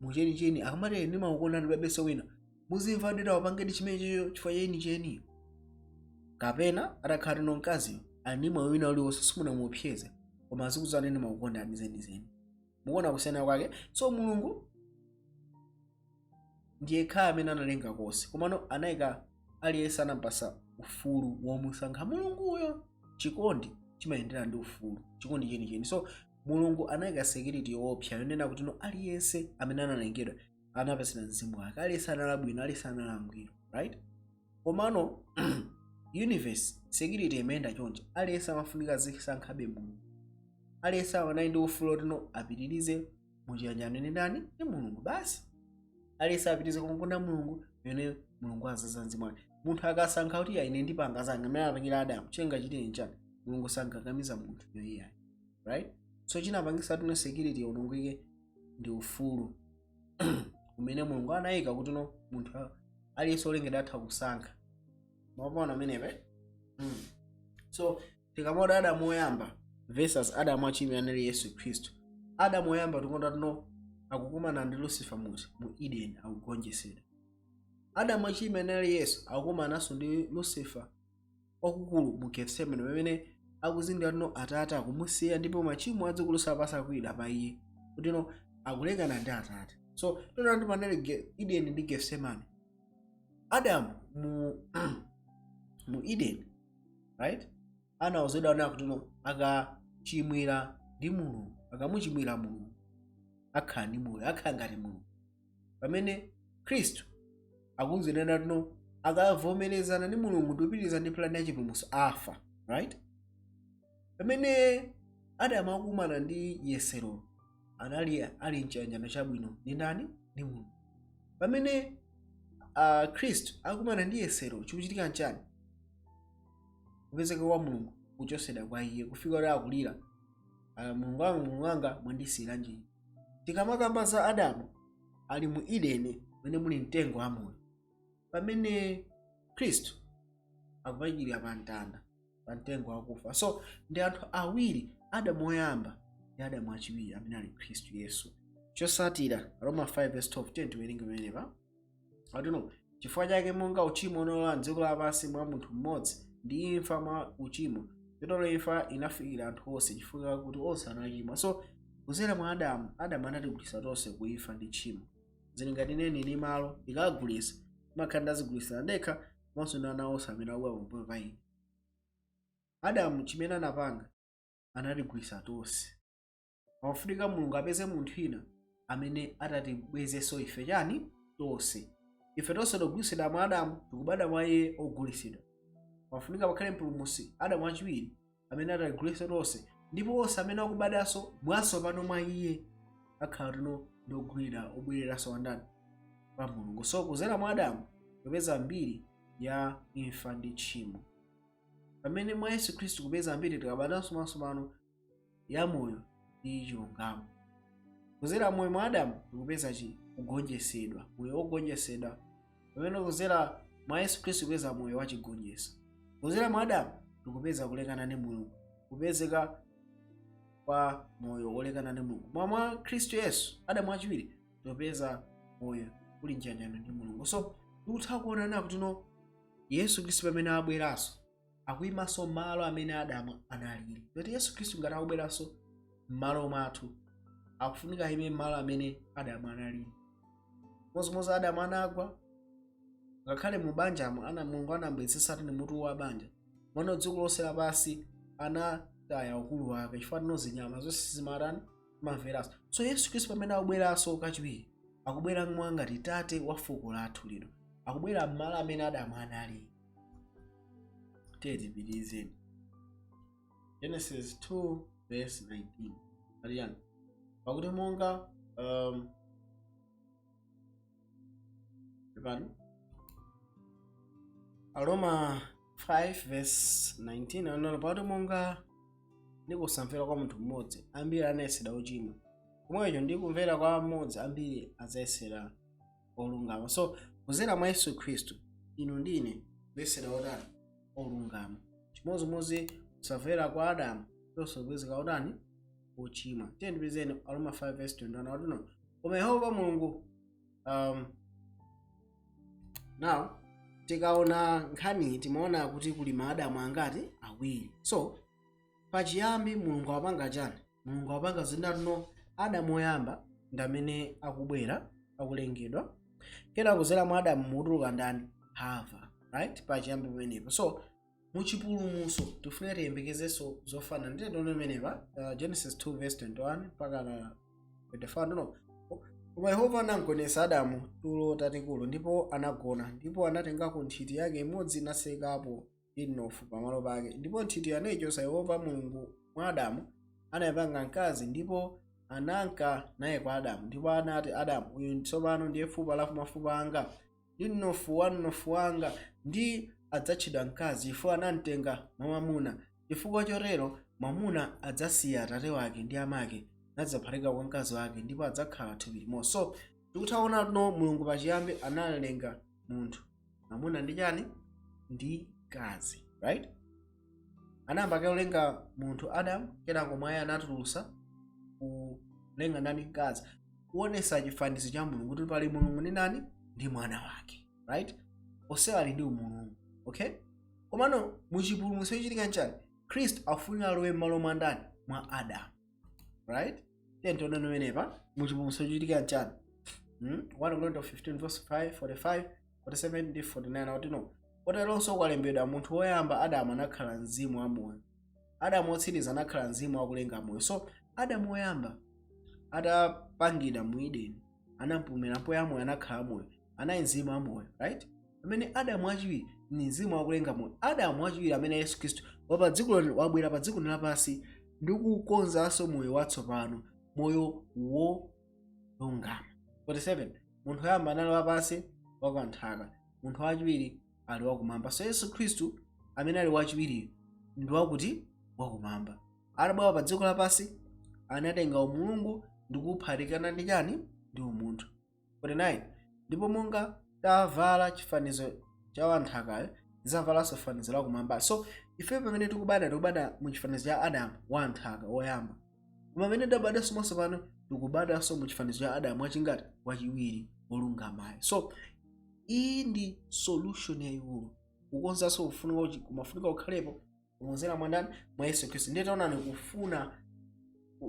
S1: muchenicheni? Akamati ndimakukonda ndibabenso wina, muzimva ndita wapangedi chimenecho chifukwa chenicheni, kapena atakhala tino mkaziyo ali ndi moyo wina uliwonse, simunamuopseze, koma azikudziwa ndimakukonda zenizeni? Mukuona kusiyana kwake? So Mulungu Ndiye khala amene analenga konse, komano anayika aliyense, anampasa ufulu womusankha Mulunguyo. Chikondi chimayendera ndi ufulu, chikondi chenicheni. So Mulungu anayika security yoopsa yonena kuti no, aliyense amene analengedwa anapasira mzimu wake, aliyense anali abwino, aliyense anali angwiro, right? Komano universe security imayenda choncho: aliyense amafunika zisankhabe Mulungu, aliyense amanali ndi ufulu oti no, apitirize muchiyanjano ndi ndani? Ndi Mulungu basi. Aliyense apitirize kumukonda Mulungu pamene Mulungu azaza mzimu wake. Munthu akasankha kuti ya, ine ndipanga zanga, amene anapangira Adamu, chingachitire nchani? Mulungu sankakamiza munthu yoiyayi, right? So chinapangisa tino security yaonongeke ndi ufulu umene Mulungu anayika kuti no, munthu aliyense olengedwa atha kusankha. Mwapaona amenepe? So tikamaona Adamu woyamba versus Adamu achiwiri anali Yesu Khristu, Adamu woyamba tikuona tino akukumana ndi Lucifer muti mu Eden, akugonjetsedwa. Adamu achiwiri anali Yesu akukumananso ndi Lucifer kwakukulu mu Getsemane, pamene akuzindikira tino Atate akumusiya ndipo machimo a dziko lonse lapansi akuyida pa iye, kuti no, akulekana ndi Atate. So tona ndi panali Eden ndi Getsemane. Adamu mu Eden, right, anawuzidwa na kuti no, akachimwira ndi Mulungu, akamuchimwira Mulungu, akhala ndi moyo, akhala ngati Mulungu. Pamene Khristu akuwuzidwa tino akavomerezana ndi Mulungu ndikupitiriza ndi plan ya chipulumutso, afa, right? Pamene Adamu akukumana ndi yesero, anali ali mchiyanjano chabwino ndi ndani? Ndi Mulungu. Pamene Khristu akukumana ndi yesero, chikuchitika nchani? Kupezeka kwa Mulungu kuchosedwa kwa iye, kufika kuti akulira, "Mulungu wanga, Mulungu wanga, mwandisiyiranji?" Tikamakamba za Adamu, ali mu Edeni mene muli mtengo wa moyo, pamene Khristu akupachikidwa pa mtanda, pa mtengo wakufa. So ndi anthu awiri, Adamu woyamba ndi Adamu wachiwiri amene ali Khristu Yesu. Chosatira, Roma 5 verse 12, tiwerenge pamenepa. Atuno, chifukwa chake monga uchimo unalowa m'dziko lapansi mwa munthu mmodzi, ndi imfa mwa uchimo, chotero imfa inafikira anthu onse, chifukwa kuti onse anachimwa. So kuzera mwa Adamu, Adamu anatigulitsa tonse kuimfa ndi tchimo. Zili ngati neni ni malo, ndikagulitsa, makhala ndazigulitsira ndekha komanso ndi ana onse amene akubwera pambuyo pa ine. Adamu chimene anapanga, anatigulitsa tonse. Pafunika Mulungu apeze munthu ina amene atatibwezenso ife chani? Tonse. Ife tonse togulitsidwa mwa Adamu, tikubadwa mwa iye ogulitsidwa. Pafunika pakhale mpulumutsi, Adamu wachiwiri, amene atatigulitse tonse, ndipo onse amene akubadwanso mwatsopano mwa iye akhala tino ndi ogwira obwereranso wandani? Pa Mulungu. So kuzera mwa Adamu kupeza mbiri ya imfa ndi tchimo, pamene mwa Yesu Khristu kupeza mbiri, tikabadwanso mwatsopano, ya moyo ndi chilungamo. Kuzera moyo mwa Adamu tikupeza chi kugonjetsedwa, moyo wogonjetsedwa, pamene kuzera mwa Yesu Khristu kupeza moyo wachigonjetso. Kuzera mwa Adamu tikupeza kulekana ndi Mulungu, kupezeka kwa moyo wolekana ndi Mulungu. Mwa Khristu Yesu, Adamu wachiwiri, tikupeza moyo uli mchiyanjano ndi Mulungu. So tikutha kuonana kuti no, Yesu Khristu pamene abweranso, akuyimanso malo amene Adamu analili. Kuti Yesu Khristu ngati akubweranso m'malo mwathu, akufunika ayime m'malo amene Adamu analili. Mozimozi Adamu anagwa, ngakhale mu banjamo ana Mulungu anambwezesa ndi mutu wa banja mwana. Dziko lonse lapansi anataya ukulu wake chifukwa tino zinyama zonse zimatani? Zimamveranso. So Yesu Khristu pamene akubweranso kachiwiri, akubwera mwa ngati tate wa fuko lathu lino, akubwera m'malo amene Adamu anali. Tipitirizeni Genesis 2 verse 19. Aliyani pakuti monga pano Aroma 5 verse 19 anena, pakuti monga ndi kusamvera kwa munthu mmodzi ambiri anayesedwa ochimwa, komwecho ndi kumvera kwa mmodzi ambiri adzayesera olungama. So kuzera mwa Yesu Khristu inu ndine kuyesedwa otani? Olungama. Chimodzimodzi kusamvera kwa Adamu, tonse kupezeka otani? Ochimwa. Tiye ndipizeni Aroma 5 verse 21. Akuti, koma Yehova Mulungu now tikaona nkhani, timaona kuti kuli maadamu angati? Awiri. So pachiyambi Mulungu apanga chani? Mulungu apanga zinatuno. Adamu oyamba ndi amene akubwera, akulengedwa. Kena kuzera mwa Adamu mutuluka ndani? Hava, right? Pachiyambi pamenepo. So muchipulumutso tifuna tiyembekezenso zofanana. Ndiye tione pamenepa, Genesis 2 verse 21 mpaka na 25. No, koma Yehova anamgonetsa Adamu tulo tatikulu, ndipo anagona, ndipo anatengako nthiti yake imodzi nasekapo ndi mnofu pamalo pake. Ndipo nthiti anayichotsa Yehova Mulungu mwa Adamu, anayipanga mkazi, ndipo ananka naye kwa Adamu. Ndipo anati Adamu, "Uyu tsopano ndiye fupa la mafupa anga ndi mnofu wa mnofu wanga, ndi adzatchedwa mkazi, chifukwa anamtenga mwa mwamuna. Chifukwa chotero mwamuna adzasiya atate wake ndi amake, nadzaphatika kwa mkazi wake, ndipo adzakhala thupi limodzi." So tikuthaona no Mulungu pachiyambi analenga munthu, mwamuna ndi chani? Ndi mkazi, right? Anayamba kulenga munthu Adamu, kenako mwaye anatulusa kulenga ndani? Mkazi. Kuonesa chifanizo cha Mulungu, kuti pali Mulungu ndi ndani? Ndi mwana wake, right? Onsewa ali ndi umulungu, okay? Komano muchipulumutso chichitika nchani? Khristu afunika alowe m'malo mwa ndani? Mwa Adamu, right? Tiye tione pamenepa, muchipulumutso chichitika nchani? 1 Korinto 15 verse 5, 45, 47 ndi 49 akuti no, "Koteronso kwalembedwa, munthu woyamba Adamu anakhala mzimu wamoyo, Adamu wotsiriza anakhala mzimu wakulenga moyo." So Adamu woyamba atapangidwa mu Edeni, anampumira mpweya moyo, anakhala moyo, anali mzimu wamoyo, right? Pamene Adamu wachiwiri ni mzimu wakulenga moyo. Adamu wachiwiri amene Yesu Khristu wapa dziko, wabwera pa dziko lapansi ndi kukonzanso moyo watsopano, moyo wolungama. 47 Munthu woyamba anali wapansi, wakanthaka, munthu wachiwiri ali wakumwamba. So Yesu Khristu amene ali wachiwiri ndi wakuti? Wakumwamba. Atabwera pa dziko lapansi anatenga umulungu ndi kuphatikana ndi chani? Ndi umunthu. 49 Ndipo monga tavala chifanizo cha wanthakayo, tidzavalanso fanizo lakumwamba. So ife pamene tikubadwa, tikubadwa mu chifanizo cha Adamu wanthaka woyamba, koma pamene tabadwanso mwatsopano, tikubadwanso mu chifanizo cha Adamu wachingati? Wachiwiri, wolungamayo. So iyi ndi solution yayikulu. Kukonzanso kufunika, kumafunika kukhalepo kumuzera mwa ndani? Mwa Yesu Khristu. Ndiye taonani, kufuna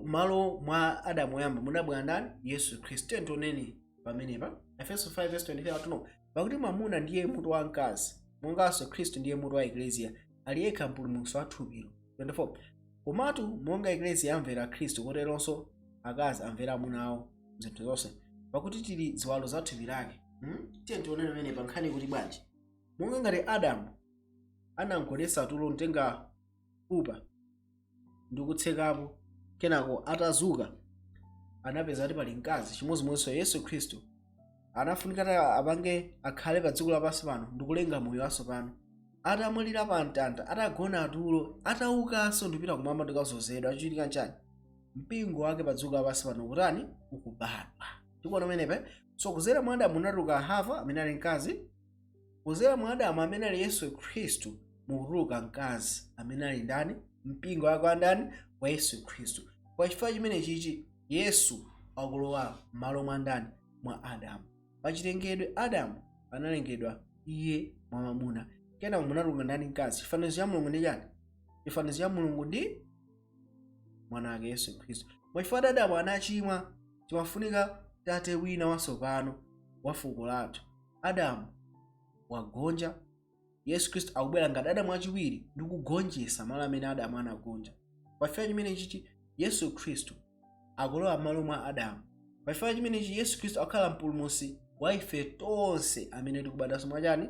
S1: malo mwa Adamu woyamba munabwera ndani? Yesu Khristu. Tiye tioneni pamenepa Efeso 5 verse 23 atuno, "Pakuti mwamuna ndiye mutu wa mkazi, monganso Khristu ndiye mutu wa Ekleziya, ali yekha mpulumutsi wa thupilo." 24 Komatu monga Ekleziya amvera Khristu, koteronso akazi amvera amuna awo zinthu zonse. Pakuti tili ziwalo za thupi lake. Tiye tioneni pamenepa nkhani kuti bwanji. Monga ngati Adamu anamgonetsa tulo, mtenga fupa ndikutsekapo, kenako atazuka anapeza kuti pali mkazi, chimodzimodzinso Yesu Khristu anafunika kuti apange akhale pa dziko lapansi pano ndikulenga moyo watsopano. Atamwalira pa mtanda, atagona tulo, ataukanso ndipita kumwamba ndikazozedwa, achitika nchani? Mpingo wake pa dziko lapansi pano kutani? Ukubadwa. Tikuona pamenepa. So kuzera mwa Adamu munatuluka Hava amene ali mkazi. Kuzera mwa Adamu amene ali Yesu Khristu mukutuluka mkazi amene ali ndani? Mpingo wake wa ndani? Wa Yesu Khristu. Kwa chifukwa chimene chichi, Yesu akulowa m'malo mwa ndani? Mwa Adamu. Pachilengedwe Adamu analengedwa iye mwa mwamuna, kenako munatuluka ndani? Mkazi. Chifanizo cha Mulungu ndi chani? Chifanizo cha Mulungu ndi mwana wake Yesu Khristu. Mwachifukwa Adamu anachimwa, timafunika tate wina watsopano wa fuko lathu. Adamu wagonja, Yesu Khristu akubwera ngati Adamu wachiwiri ndi kugonjetsa malo amene Adamu anagonja. Pachifukwa chimene chichi, Yesu Khristu akulowa m'malo mwa Adamu. Pachifukwa chimenechi, Yesu Khristu akukhala mpulumutsi wa ife tonse amene tikubadwanso mwachani?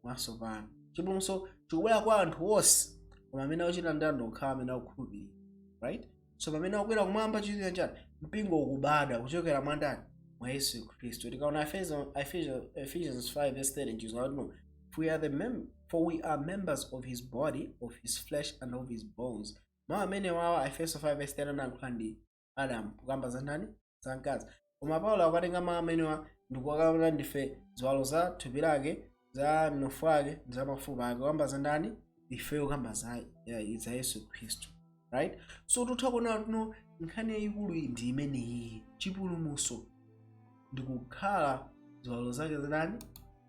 S1: Mwatsopano. Chipulumutso chikubwera kwa anthu onse, koma amene akuchita ndani? Okhala amene akukhulupirira, right? So pamene akukwera kumwamba, chichitika chani? Mpingo ukubadwa kuchokera mwa ndani? Mwa Yesu Khristu. Tikaona Ephesians 5 verse 30, nchizungu no, for we are members of his body, of his flesh and of his bones." Mawu amene wawa, Efeso 5 verse 30, anayankhula ndi Adamu kukamba za ndani? Za mkazi. Koma Paulo akukatenga mawu amenewa ndikuwakamira ndife ziwalo za thupi lake, za mnofu wake ndi za mafupa ake. Kukamba za ndani? Ife, kukamba za Yesu Khristu, right? So tutha kuona tuno nkhani yayikulu iyi ndi imeneyi. Chipulumutso ndikukhala ziwalo zake za ndani?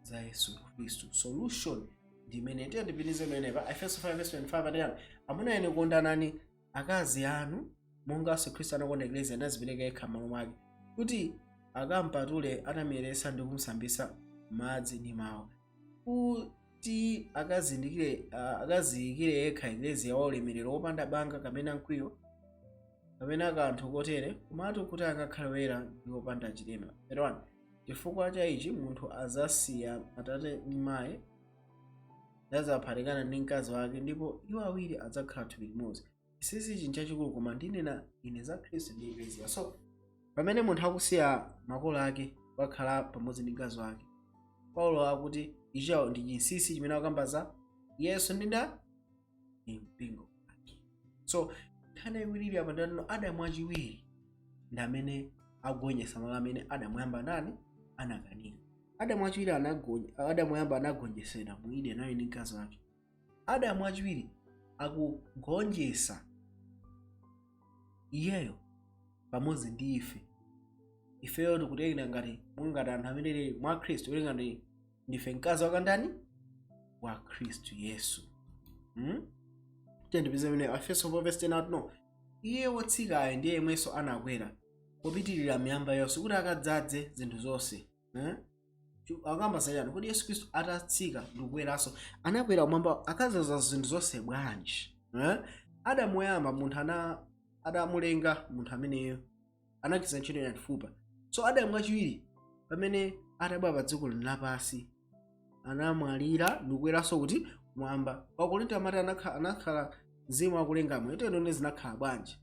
S1: Za Yesu Khristu. Solution ndi imene. Tiye ndipitirize pamenepa, Efeso 5 verse 25 atiyani? "Amuna ene, kondanani akazi anu, monganso Khristu anakonda Eklesia, anazipereka yekha m'malo mwake, kuti Akampatule atamuyeretsa ndi kumsambitsa madzi ndi mawu, kuti akazindikire akaziyikire yekha ekleziya wa ulemerero, wopanda banga kapena mkwiyo kapena kanthu kotere, komatu kuti akakhale woyera ndi wopanda chilema. 31 Chifukwa cha ichi munthu azasiya atate ndi mayi, nadzaphatikana ndi mkazi wake, ndipo iwo awiri adzakhala thupi limodzi. Chinsinsi ichi nchachikulu, koma ndinena ine za Khristu ndi ekleziya. So pamene munthu akusiya makolo ake kukakhala pamodzi ndi mkazi wake, Paulo akuti ichawo ndi chinsinsi chimene akukamba za Yesu ndi nda ndi mpingo wake. So nkhani iwiriri apa ndano, Adamu wachiwiri ndi amene akugonjetsa malo amene Adamu woyamba ndani anakanika. Adamu wachiwiri anagonja, Adamu woyamba anagonjetsedwa mu Eden ali ndi mkazi wake. Adamu wachiwiri akugonjetsa iyeyo pamodzi ndi ife. Ifeyo tikutengera ngati mungati anthu amene tili mwa Khristu, kuti ngati ndife mkazi wakandani wa Khristu Yesu, Tiyendipeze amene Efeso 4 verse 10 akuti no, iye wotsikayo ndiye yemwenso anakwera kupitirira miyamba yonse kuti akadzadze zinthu zonse, eh? Akamba zachani? Kuti Yesu Khristu atatsika ndikukweranso, anakwera kumwamba, akadzaza zinthu zonse bwanji, eh? Adamu woyamba, munthu ana adamulenga munthu ameneyo, anagwiritsa ntchito ya fupa. So Adamu wachiwiri pamene atabwera pa dziko lino lapansi, anamwalira ndikukweranso kuti kumwamba. Akorinto amati anakhala mzimu wakulengamo iteno zinakhala bwanji,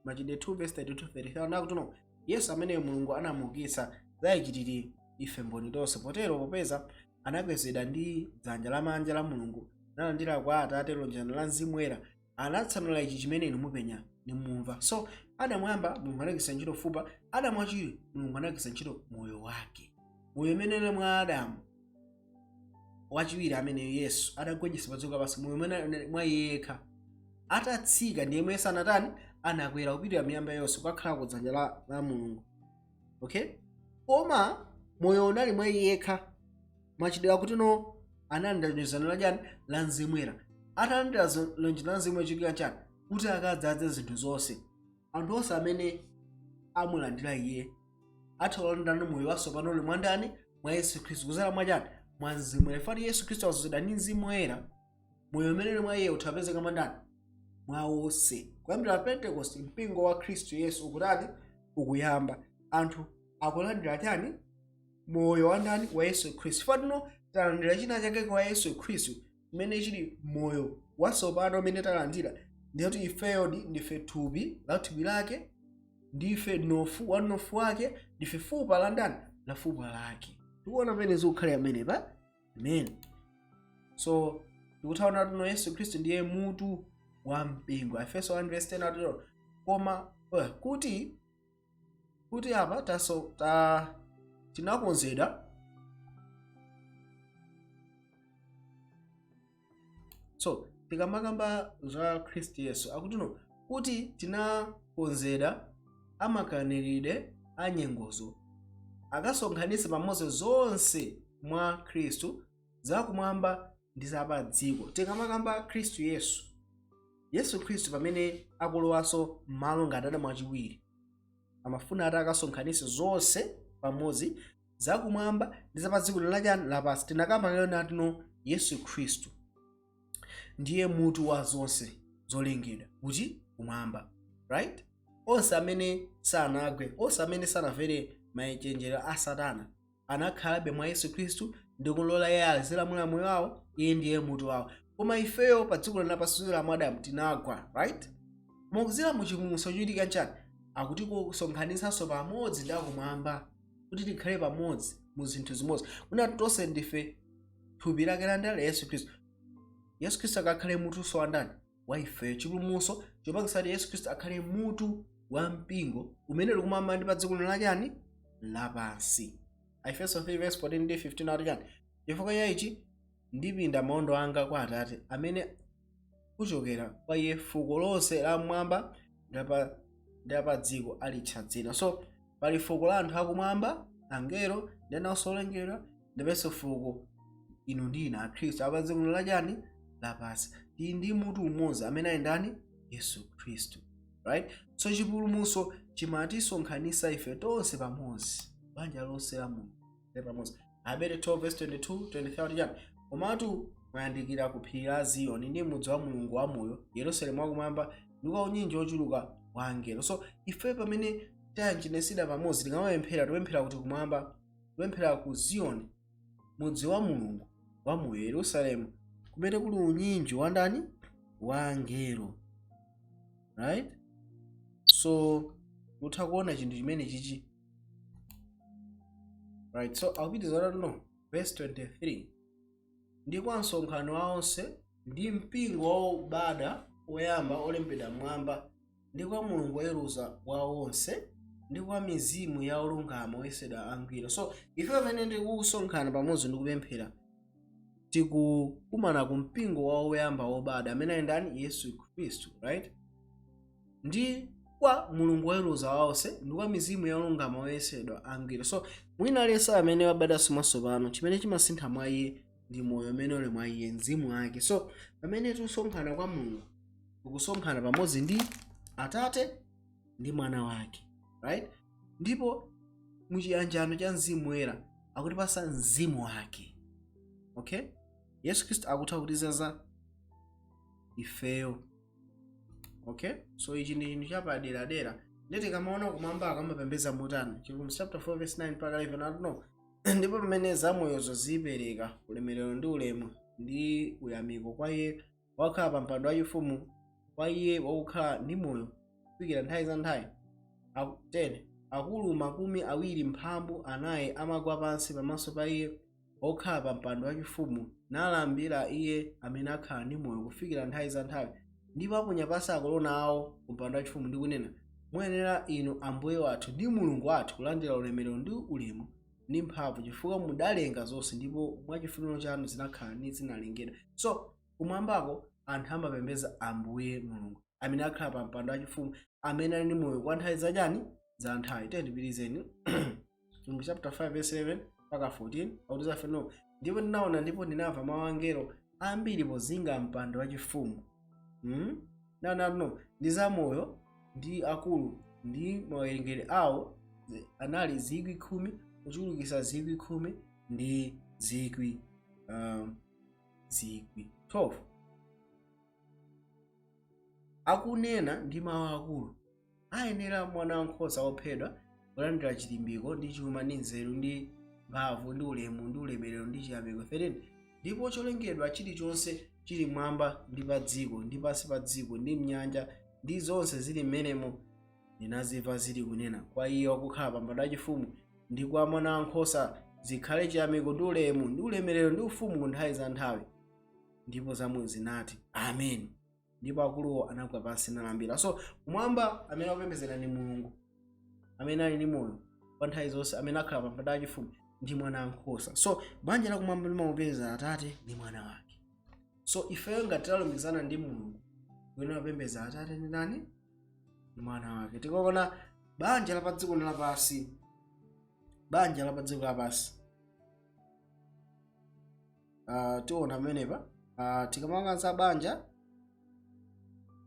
S1: Machitidwe 2 verse 32 33 anakuti no, Yesu ameneyo Mulungu anamuukitsa, zayichitiri ife mboni tonse. Potero popeza anakwezedwa ndi dzanja lamanja la Mulungu, nalandira kwa Atate lonjezano la Mzimu Woyera, anatsanula ichi chimene inu mupenya nimumva. So Adamu woyamba Mulungu anagwiritsa ntchito fupa, Adamu wachiwiri Mulungu anagwiritsa ntchito moyo wake. Moyo umene unali mwa Adamu wachiwiri amene Yesu adagonjetsa pa dziko lapansi, moyo umene unali mwa iye yekha atatsika ndi yemwe Yesu anatani, anakwera kupitirira miyamba yonse kukakhala ku dzanja la Mulungu, okay? Koma moyo unali mwa iye yekha. Machitidwe akuti no, analandira lonjezano la chani? La Mzimu Woyera. Atalandira lonjezano la Mzimu Woyera, chitika chani? Kuti akadzaze zinthu zonse. Anthu onse amene amulandira iye atha kulandira moyo watsopano uli mwa ndani? Mwa Yesu Khristu, kudzera mwa chani? Mwa Mzimu Woyera. Fati Yesu Khristu azozedwa ndi Mzimu Woyera, moyo umene uli mwa iye uthapezeka mwa ndani? Mwa onse. Kuyambira Pentecost mpingo wa Khristu Yesu ukutani? Ukuyamba. Anthu akulandira chani? Moyo wa ndani? Wa Yesu Khristu. Fatino talandira china chake kwa Yesu Khristu chimene chili moyo watsopano umene talandira, ndiyoti ifeyo ndife thupi la thupi lake, ndife mnofu wa mnofu wake, ndife fupa la ndani? La fupa lake. Tikuona pamene zikukhala amene pa amen. So tikuthaona tuno Yesu Khristu ndiye mutu wa mpingo. Efeso 1 verse 10 atero koma kuti apa taso ta tinakonzedwa. So tikamakamba za Khristu Yesu, akuti no, kuti tinakonzedwa amakaniridwe a nyengozo, akasonkhanitse pamodzi zonse mwa Khristu, zakumwamba ndi zapa dziko. Tikamakamba Khristu Yesu, Yesu Khristu pamene akulowanso m'malo ngati Adamu wachiwiri, amafuna ati akasonkhanitse zonse pamodzi, zakumwamba ndi zapa dziko lachani? Lapansi. Tinakamba lero natino Yesu Khristu ndiye mutu wa zonse zolengedwa kuti kumwamba, right? Onse amene sanagwe, onse amene sanamvere machenjero a Satana, anakhalabe mwa Yesu Khristu ndi kulola iye azilamula moyo wawo. Iye ndiye mutu wawo. Koma ifeyo pa dziko lapansi la mwa Adamu tinagwa, right? Mukuzira muchipulumutso chochitika nchani? Akuti kusonkhanitsanso pamodzi ndi akumwamba kuti tikhale pamodzi mu zinthu zimodzi, kuna tonse ndife thupi lake la ndani? La Yesu Khristu. Yesu Khristu akakhale mutunso wa ndani? Wa ifeyo. Chipulumutso chopangitsa kuti Yesu Khristu akhale mutu wa mpingo umene uli kumwamba ndi pa dziko lino lachani? Lapansi. Efeso 3 verse 14 ndi 15 akuti chani? Chifukwa cha ichi ndipinda maondo anga kwa Atate, amene kuchokera kwa iye fuko lonse la mmwamba ndi pa dziko alitcha dzina. So pali fuko la anthu akumwamba, angelo ndi ena olengedwa, ndipenso fuko inu ndi ine akhristu apa dziko lino lachani? Lapansi. Tili ndi mutu umodzi amene ali ndani? Yesu Khristu. Right? So chipulumutso chimatisonkhanitsa ife tonse pamodzi, banja lonse la Mulungu pamodzi. Aheberi 12 verse 22 23 chani? Komatu mwayandikira ku phiri la Ziyoni, ndi mudzi wa Mulungu wamoyo, Yerusalemu wakumwamba, ndi kwa unyinji ochuluka wa angelo. So ife pamene tayanjanitsidwa pamodzi, tikamapemphera, tipemphera kuti? Kumwamba. Tipemphera ku Ziyoni, mudzi wa Mulungu wamoyo, Yerusalemu, kumene kuli unyinji wa ndani? Wa angelo, right? So utha kuona chinthu chimene chichi, right? So akupitiza no verse 23: ndi kwa msonkhano wa onse, ndi mpingo wa obadwa oyamba olembedwa mmwamba, ndi kwa Mulungu woweruza wa onse, ndi kwa mizimu ya olungama oyesedwa angwiro. So ife pamene tikusonkhana pamodzi ndi kupemphera, tikukumana ku mpingo wa oyamba obadwa, amene ali ndani? Yesu Khristu, right? Ndi kwa Mulungu woweruza wa onse, ndi kwa mizimu ya olungama oyesedwa angwiro. So mwina aliyense amene wabadwanso mwatsopano, chimene chimasintha mwa iye ndi moyo umene uli mwa iye, mzimu wake. So pamene tikusonkhana kwa Mulungu, tikusonkhana pamodzi ndi Atate ndi Mwana wake, right? Ndipo muchiyanjano cha Mzimu Woyera akutipasa mzimu wake, okay? Yesu Khristu akutha kutizaza ifeyo, okay? So ichi ndi chinthu chapaderadera. Ndi tikamaona kumwamba akamapembedza motani? Chivumbulutso chapter 4 verse 9 mpaka 11 ati no, ndipo pamene zamoyozo zipereka ulemerero ndi ulemu ndi uyamiko kwa iye wakhala pa mpando wachifumu, kwa iye wakukhala ndi moyo kufikira nthawi za nthawi, 10 akulu 24 amagwa pansi pamaso pa iye wokhala pa mpando wachifumu, nalambira iye amene akhala ndi moyo kufikira nthawi za nthawi, ndipo aponya pansi akolona awo ku mpando wachifumu ndi kunena: Muyenera inu, Ambuye wathu ndi Mulungu wathu, kulandira ulemerero ndi ulemu ndi mphamvu, chifukwa mudalenga zonse, ndipo mwachifuniro chanu zinakhala ndi zinalengedwa. So kumwambako anthu amapembedza Ambuye Mulungu amene akhala pa mpando wachifumu, amene ali ndi moyo kwa nthawi zachani? Za nthawi. Tiyeni Chivumbulutso chapter 5 verse 11 mpaka 14 akuti no, ndipo ndinaona ndipo ndinamva mawu angelo ambiri pozinga mpando wachifumu, Naona no ndi zamoyo ndi akulu, ndi mawerengero awo anali 10,000 kuchulukitsa 10,000 ndi zikwi 12, akunena ndi mawu akulu: Ayenera Mwana wankhosa wophedwa kulandira chilimbiko ndi chuma ndi nzeru ndi mphamvu ndi ulemu ndi ulemerero ndi chiyamiko. 13 Ndipo cholengedwa chilichonse chili mwamba ndi pa dziko ndi pansi pa dziko ndi mnyanja ndi zonse zili m'menemo, ndinazimva zili kunena: Kwa iye wakukhala pa mpando wachifumu ndi kwa Mwana wankhosa zikhale chiyamiko ndi ulemu ndi ulemerero ndi ufumu ku nthawi za nthawi. Ndipo zamoyo zinati, Amen. Ndipo akuluwo anagwa pansi nalambira. So kumwamba amene akupembedzera ni Mulungu amene ali ndi moyo kwa nthawi zonse, amene akhala pa mpando wachifumu, ndi Mwana wankhosa. So banja lakumwamba limamupeza Atate ndi Mwana wake. So ifeyo ngati talumikizana ndi Mulungu, kuyenera kupembedza Atate ndi ndani? Ndi Mwana wake. Tikaona banja la pa dziko lapansi, banja la pa dziko lapansi, tiona pamenepa, tikamanga za banja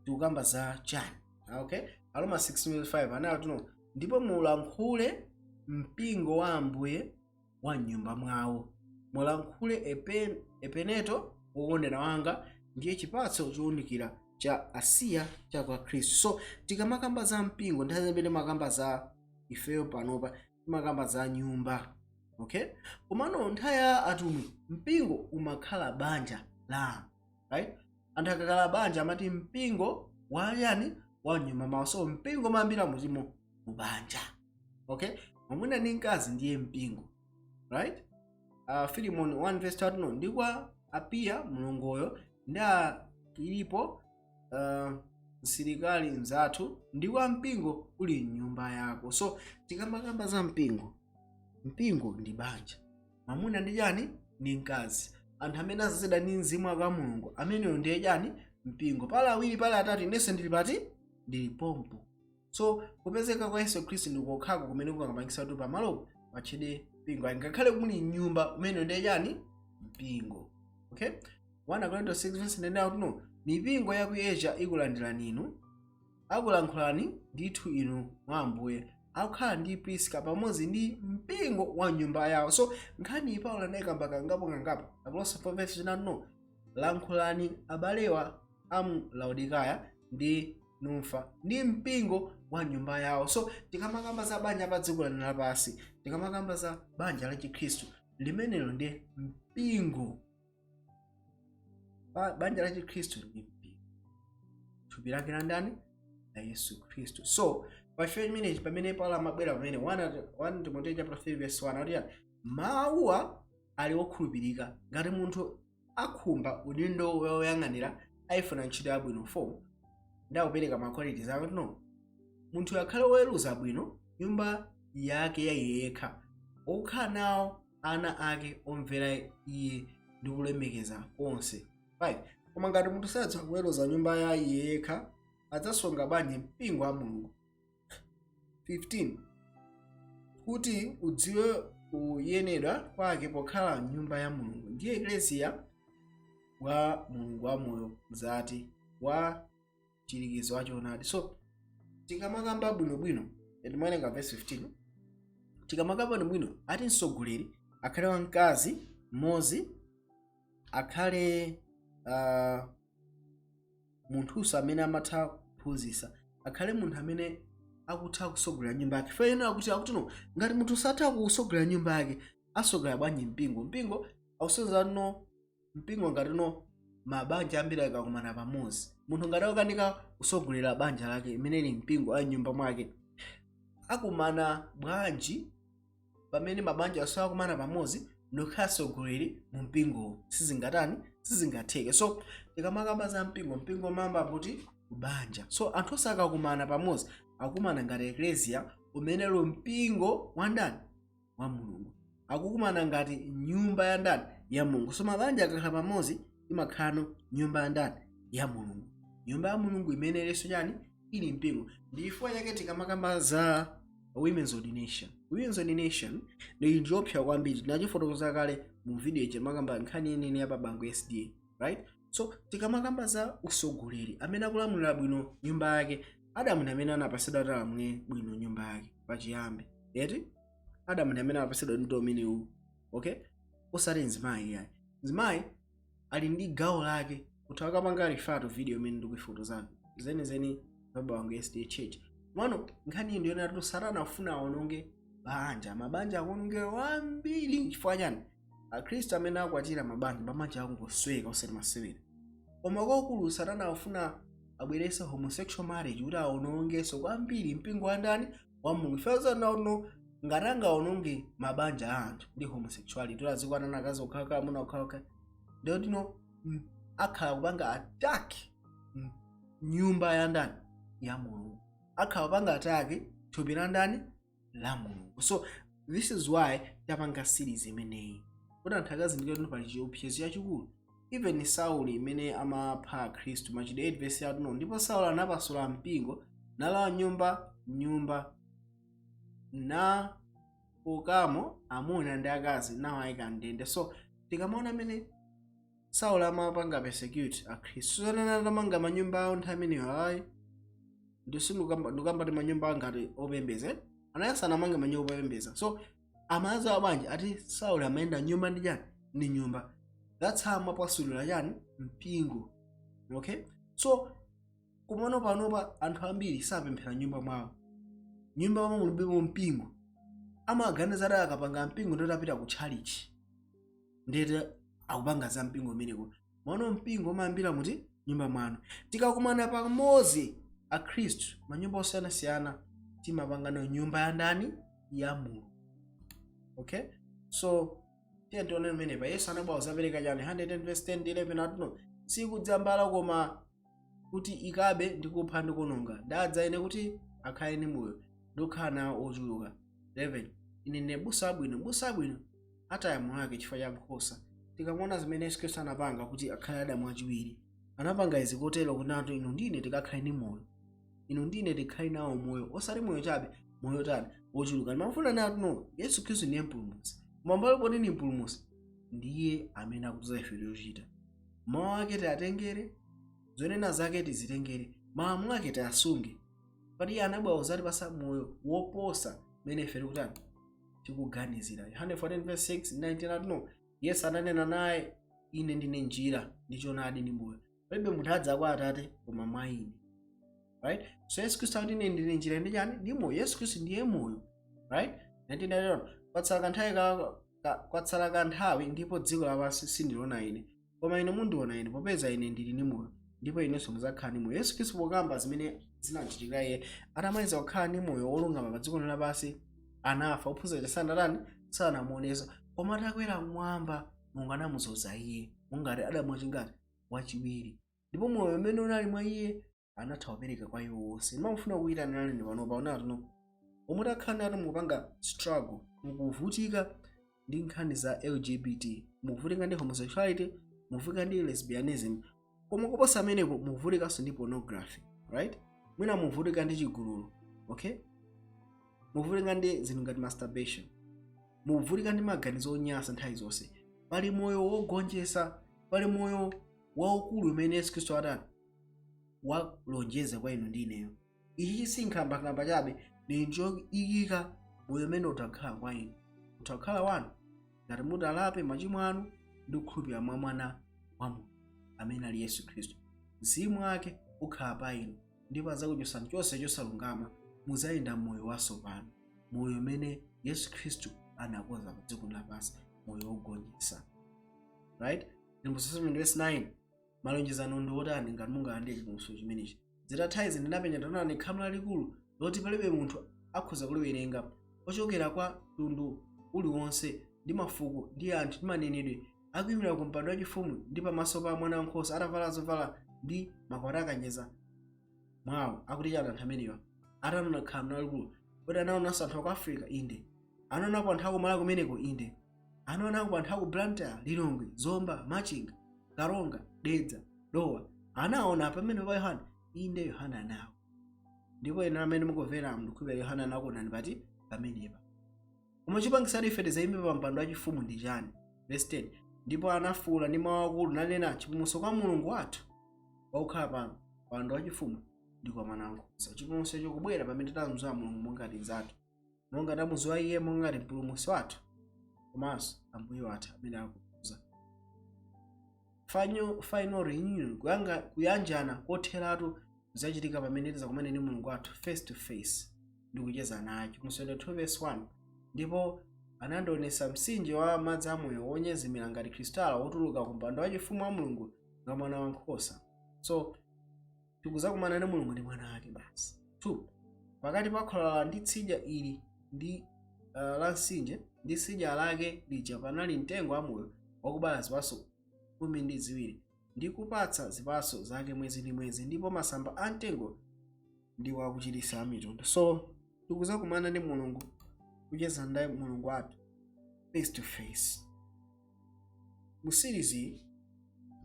S1: tikukamba za chani? Okay, Aroma 16:5 anali tuno: Ndipo mulankhule mpingo wa Ambuye wa nyumba mwawo, mulankhule Epeneto wokondedwa wanga, ndiye chipatso chowunikira cha Asiya cha kwa Khristu. So tikamakamba za mpingo, nthawi zambiri timakamba za ifeyo panopa, timakamba za nyumba, okay? Komano nthawi ya atumwi mpingo umakhala banja la anthu, right? Anthu akakhala banja amati mpingo wa yani? Wa nyumba mwawo. So mpingo umayambira muchimo? Mubanja, okay? Mwamuna ndi mkazi ndiye mpingo, right? Filimon 1 verse 3 no, ndi kwa Apiya mlongoyo, ndi Akilipo msilikali mzathu, ndi kwa mpingo uli mnyumba yako. So tikamakamba za mpingo, mpingo ndi banja, mwamuna ndi chani? Ndi mkazi. Anthu amene azazidwa ndi mzimu wa Mulungu, ameneyo ndiye chani? Mpingo. Pala awiri, pala atatu, inenso ndili pati? Ndili pompo. So kupezeka kwa Yesu Khristu ndikokhako kumene kukapangisa kuti pamalopo patchedwe mpingo. Ngakhale muli mnyumba, umeneyo ndiye chani? Mpingo, okay? 1 Korinto 6 verse 9 akuti no, mipingo ya ku Asia ikulandirani inu. Akulankhulani ndithu inu mwa Ambuye, akukhala ndi Priska pamodzi ndi mpingo wa nyumba yawo. So nkhani iyi Paulo anayikamba kangapo kangapo. Akolose 4 verse 9, no, lankhulani abalewa amu Laodikaya ndi Numfa ndi mpingo wa nyumba yawo. So tikamakamba za banja pa dziko lino lapansi, tikamakamba za banja la Chikhristu, limenelo ndi mpingo. Banja la Chikhristu ndi mpingo, thupi lake la ndani? La Yesu Khristu. So pachifukwa chimenechi, pamene Paulo amabwera pamene 1 Timoteo chapter 3 verse 1 akuti mawuwa ali okhulupirika: ngati munthu akhumba udindo woyang'anira, ayifuna ntchito yabwino. 4 ndakupereka ma qualities akuti, no, munthu akhale woweruza bwino nyumba yake ya iye yekha, okhala nawo ana ake omvera iye ndi kulemekeza konse. 5 Koma ngati munthu sadziwa kuweruza nyumba ya iye yekha, adzasunga bwanji mpingo wa Mulungu? 15 Kuti udziwe kuyenera kwake pokhala nyumba ya Mulungu, ndiye eklesia wa Mulungu wamoyo, mzati wa chilikizo wa choonadi. So tikamakamba bwinobwino, timawerenga verse 15, tikamakamba bwinobwino ati mtsogoleri akhale wamkazi mmodzi, akhale munthunso amene amatha kuphunzitsa, akhale munthu amene akutha kusogolera nyumba yake. Fena akuti, no, ngati munthu satha kusogolera nyumba yake, asogolera bwanji mpingo? Mpingo akusonyeza, no, mpingo ngati, no, mabanja ambiri akakumana pamodzi. Munthu ngati akukanika kusogolera banja lake imene ili mpingo a nyumba mwake, akumana bwanji pamene mabanja aso akumana pamodzi ndikukhala atsogoleri mu mpingowo? Sizingatani, sizingatheke. So tikamakamba za mpingo, mpingo mamba kuti kubanja. So anthu onse akakumana pamodzi, akumana ngati eklesia, umene uli mpingo wa ndani? Wa Mulungu. Akukumana ngati nyumba ya ndani? Ya Mulungu. So mabanja akakhala pamodzi, imakhala nyumba ya ndani? Ya Mulungu. Nyumba ya Mulungu imene ilinso chani? Ili mpingo. Ndi chifukwa chake tikamakamba za women's ordination, women's ordination ndi ndiopsa kwambiri. Tinachifotokoza kale mu video ichi, makamba nkhani yenene ya pabango SDA, right? So tikamakamba za usogoleri, amene akulamulira bwino nyumba yake, Adamu ndi amene anapasidwa kuti alamulire bwino nyumba yake pachiyambi, eti? Adamu ndi amene anapasidwa ndi umenewu, okay, osati mzimayi yayi. Mzimayi ali ndi gawo lake kuti akapanga refer to video imene ndikuifotokozani zenizeni pabango SDA Church. Mano nkhani iyi ndiyona kuti Satana afuna aononge banja. Mabanja akuonongeka kwambiri. Chifukwa chani? Akhristu amene akwatira mabanja, mabanja akungosweka osati masewera. Koma kwakulu Satana afuna abwerese homosexual marriage kuti aonongenso kwambiri mpingo wa ndani? Wa Mulungu. Ifezo, ngati angaononge mabanja a anthu ndi homosexuality, kuti azikwanana akazi okhaokha, amuna okhaokha, ndiyotino akhala kupanga attack nyumba ya ndani? Ya Mulungu. Akhala kupanga attack thupi la ndani? La Mulungu. So this is why tapanga series imeneyi, kuti anthu akazindikire kuti pali chiopsezo chachikulu. Even Sauli imene amapha Khristu, Machitidwe 8 verse yatuno, ndipo Sauli anapasula mpingo, nalowa nyumba nyumba, nakokamo amuna ndi akazi, nawayika ndende. So tikamaona amene Sauli amapanga persecute Akhristu, sonena atamanga manyumba awo nthawi imeneyo, ayi, ndikamba ti manyumba angati opembeza, anayesa anamange manyumba opembeza. So amazi bwanji ati Sauli amayenda nyumba ndi chani? Ndi nyumba. That's how amapasulira chani? Mpingo, okay? So kumano panopa anthu ambiri sapemphera nyumba mwawo. Nyumba mwawo mulibemo mpingo. Amaganiza ati akapanga mpingo ndoti apita ku tchalichi, ndete akupanga za mpingo umeneko. Mwana mpingo umayambira muti? Nyumba mwanu. Tikakumana pamodzi Akhristu manyumba osiyanasiyana, timapangano nyumba ya ndani? Ya Mulungu, okay? So tiye tione pamenepa Yesu anabwera kuzapereka chani? 110 verse 10 ndi 11 atuno, sikudza mbala koma kuti ikabe ndi kupha ndi kuononga. Ndadza ine kuti akhale ndi moyo ndi kukhala nawo ochuluka. 11 Ine ndine busa wabwino. Busa wabwino ataya moyo wake chifukwa cha nkhosa. Tikamaona zimene Yesu Khristu anapanga kuti akhale Adamu wachiwiri, anapanga izi kotero kuti natu inu ndine tikakhale ndi moyo, inu ndine tikhale nawo moyo, osati moyo chabe, moyo tani? Wochuluka. Ndimafuna natu, Yesu Khristu ndiye mpulumutsi. Mwambalo poti ndi mpulumutsi, ndiye amene akutiza ife chochita. Mawu ake tiatengere, zonena zake tizitengere. Malamulo ake tiasunge, pati iye anabwera kuzatipasa moyo woposa mmene ife tikutani, tikuganizira. Yohane 14 verse 6 19 ati no, Yesu ananena naye, "Ine ndine njira ndi choonadi ndi moyo, palibe munthu adza kwa Atate koma mwa ine." Right? So Yesu Khristu akuti, "Ine ndine njira ndi chani, ndi moyo." Yesu Khristu ndiye moyo, right? 19: Kwatsala kanthawi ndipo dziko lapansi sindiliona ine, koma inu mundiona ine, popeza ine ndili ndi moyo, ndipo inenso mudzakhala ndi moyo. Yesu Khristu pokamba zimene zinachitikira iye atamaliza kukhala ndi moyo wolungama pa dziko lapansi, anafa, ophunzira sanatani, sanamuonesa, koma atakwera mmwamba, Mulungu anamudzoza iye mungati Adamu wachingati, wachiwiri, ndipo moyo umene unali mwa iye anatha kupereka kwa iwo onse. Ndimamufuna kuyitanirani pano paonatu no, omwe takhala nati mukupanga struggle, mukuvutika ndi nkhani za LGBT, mukuvutika ndi homosexuality, mukuvutika ndi lesbianism, koma kuposa amenepo mukuvutikanso ndi pornography, right? Mwina mukuvutika ndi chigululu, okay? Mukuvutika ndi zinthu ngati masturbation, mukuvutika ndi maganizo onyansa nthawi zonse. Pali moyo wogonjetsa, pali moyo waukulu umene Yesu Khristu atani, walonjeza kwa inu ndi ineyo. Ichi si nkhambakamba chabe, ndi nchoyikika. Moyo umene utakhala kwa inu, utakhala wanu ngati mutalape machimo anu ndi kukhulupirira mwa Mwana wa Mulungu amene ali Yesu Khristu. Mzimu wake ukhala pa inu ndipo adzakuchotsani chonse chosalungama. Muzayenda moyo watsopano, moyo umene Yesu Khristu anakonza pa dziko lapansi, moyo wogonjetsa, right? Chivumbulutso 7 verse 9, malonjezano ndi otani ngati mungalandire chipulumutso chimenechi? Zitatha izi ndinapenya, taonani, khamu lalikulu loti palibe munthu akhoza kuliwerenga, ochokera kwa mtundu uliwonse ndi mafuko ndi anthu ndi manenedwe, akuyimirira ku mpando wachifumu ndi pamaso pa Mwana wankhosa, atavala zovala ndi makwati akanjedza mwawo. Akuti chani anthu amenewa ataona khamu lalikulu? Kodi anaonanso anthu aku Africa? Inde. Anaonapo anthu akumala kumeneko? Inde. Anaonapo anthu aku Blantyre, Lilongwe, Zomba, Machinga, Karonga, Dedza, Dowa? Anaona pamene pa Yohana? Inde, Yohana anawo. Ndipo ena amene mukumvera, mndikukhulupirira Yohana anakuonani pati pamenepa. Koma chipangitsani ife tizayime pa mpando wachifumu ndi chani? Verse 10: Ndipo anafuwula ndi mawu akulu nanena, "Chipulumutso kwa Mulungu wathu wakukhala pa mpando wachifumu ndi kwa Mwana wankhosa." Chipulumutso chikubwera pamene tamudziwa Mulungu monga nzathu, monga tamudziwa iye monga ngati Mpulumutsi wathu komanso Ambuye wathu amene akuza. Final reunion, kuyanjana kotheratu, kuzachitika pamene tizakumane ndi Mulungu wathu face to face ndi kucheza naye. Chivumbulutso 2 verse 1: Ndipo anandionetsa mtsinje wa madzi amoyo, wonyezimira ngati kristalo, wotuluka ku mpando wachifumu wa Mulungu nga Mwana wankhosa. So tikuzakumana ndi Mulungu ndi Mwana wake basi. 2 Pakati pa khwalala ndi tsidya ili ndi la mtsinje ndi tsidya lake lija panali mtengo wamoyo, wakubala zipatso 12, ndi kupatsa zipatso zake mwezi ndi mwezi, ndipo masamba a mtengo ndi wakuchiritsa mitundu. So tikuzakumana ndi Mulungu, kucheza ndi Mulungu wathu face to face. Mu series iyi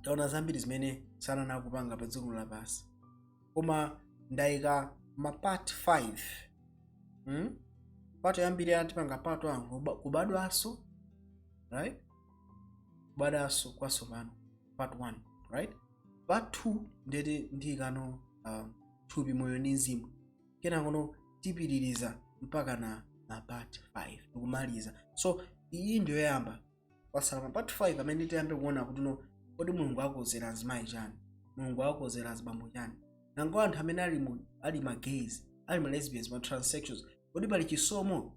S1: taona zambiri zimene Satana akupanga pa dziko lapansi, koma ndayika ma part 5, Part yambiri anatipanga part 1, kubadwanso, right? Kubadwanso kwatsopano, part 1, right? Part 2 ndeti ndiyikano thupi, moyo ndi mzimu. Kenakono tipitiriza mpaka na part 5 ndikumaliza. So iyi ndiyoyamba, kwasala pa part 5 amene tiyambe kuona kuti no, kodi Mulungu akozera azimayi chani? Mulungu akozera azibambo chani? Nango anthu amene ali ma gays, ali ma lesbians, ma transsexuals, kodi pali chisomo,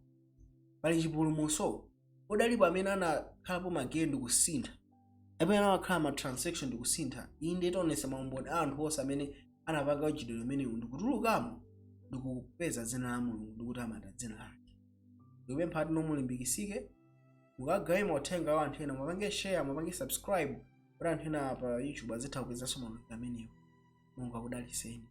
S1: pali chipulumutso? Kodi alipo amene anakhalapo ma gay ndikusintha, amene anakhala ma transsexual ndikusintha? Inde, tionesa maumboni a anthu onse amene anapanga uchidwe umenewu ndikutulukamo, ndikupeza dzina la Mulungu, ndikutamanda dzina lake. Ndikupempha ati mulimbikisike, mukagawe mauthenga wa anthu ena, mupange share, mupange subscribe kuti anthu ena pa YouTube azitha kupezanso mauthenga amenewo. Mulungu akudaliseni.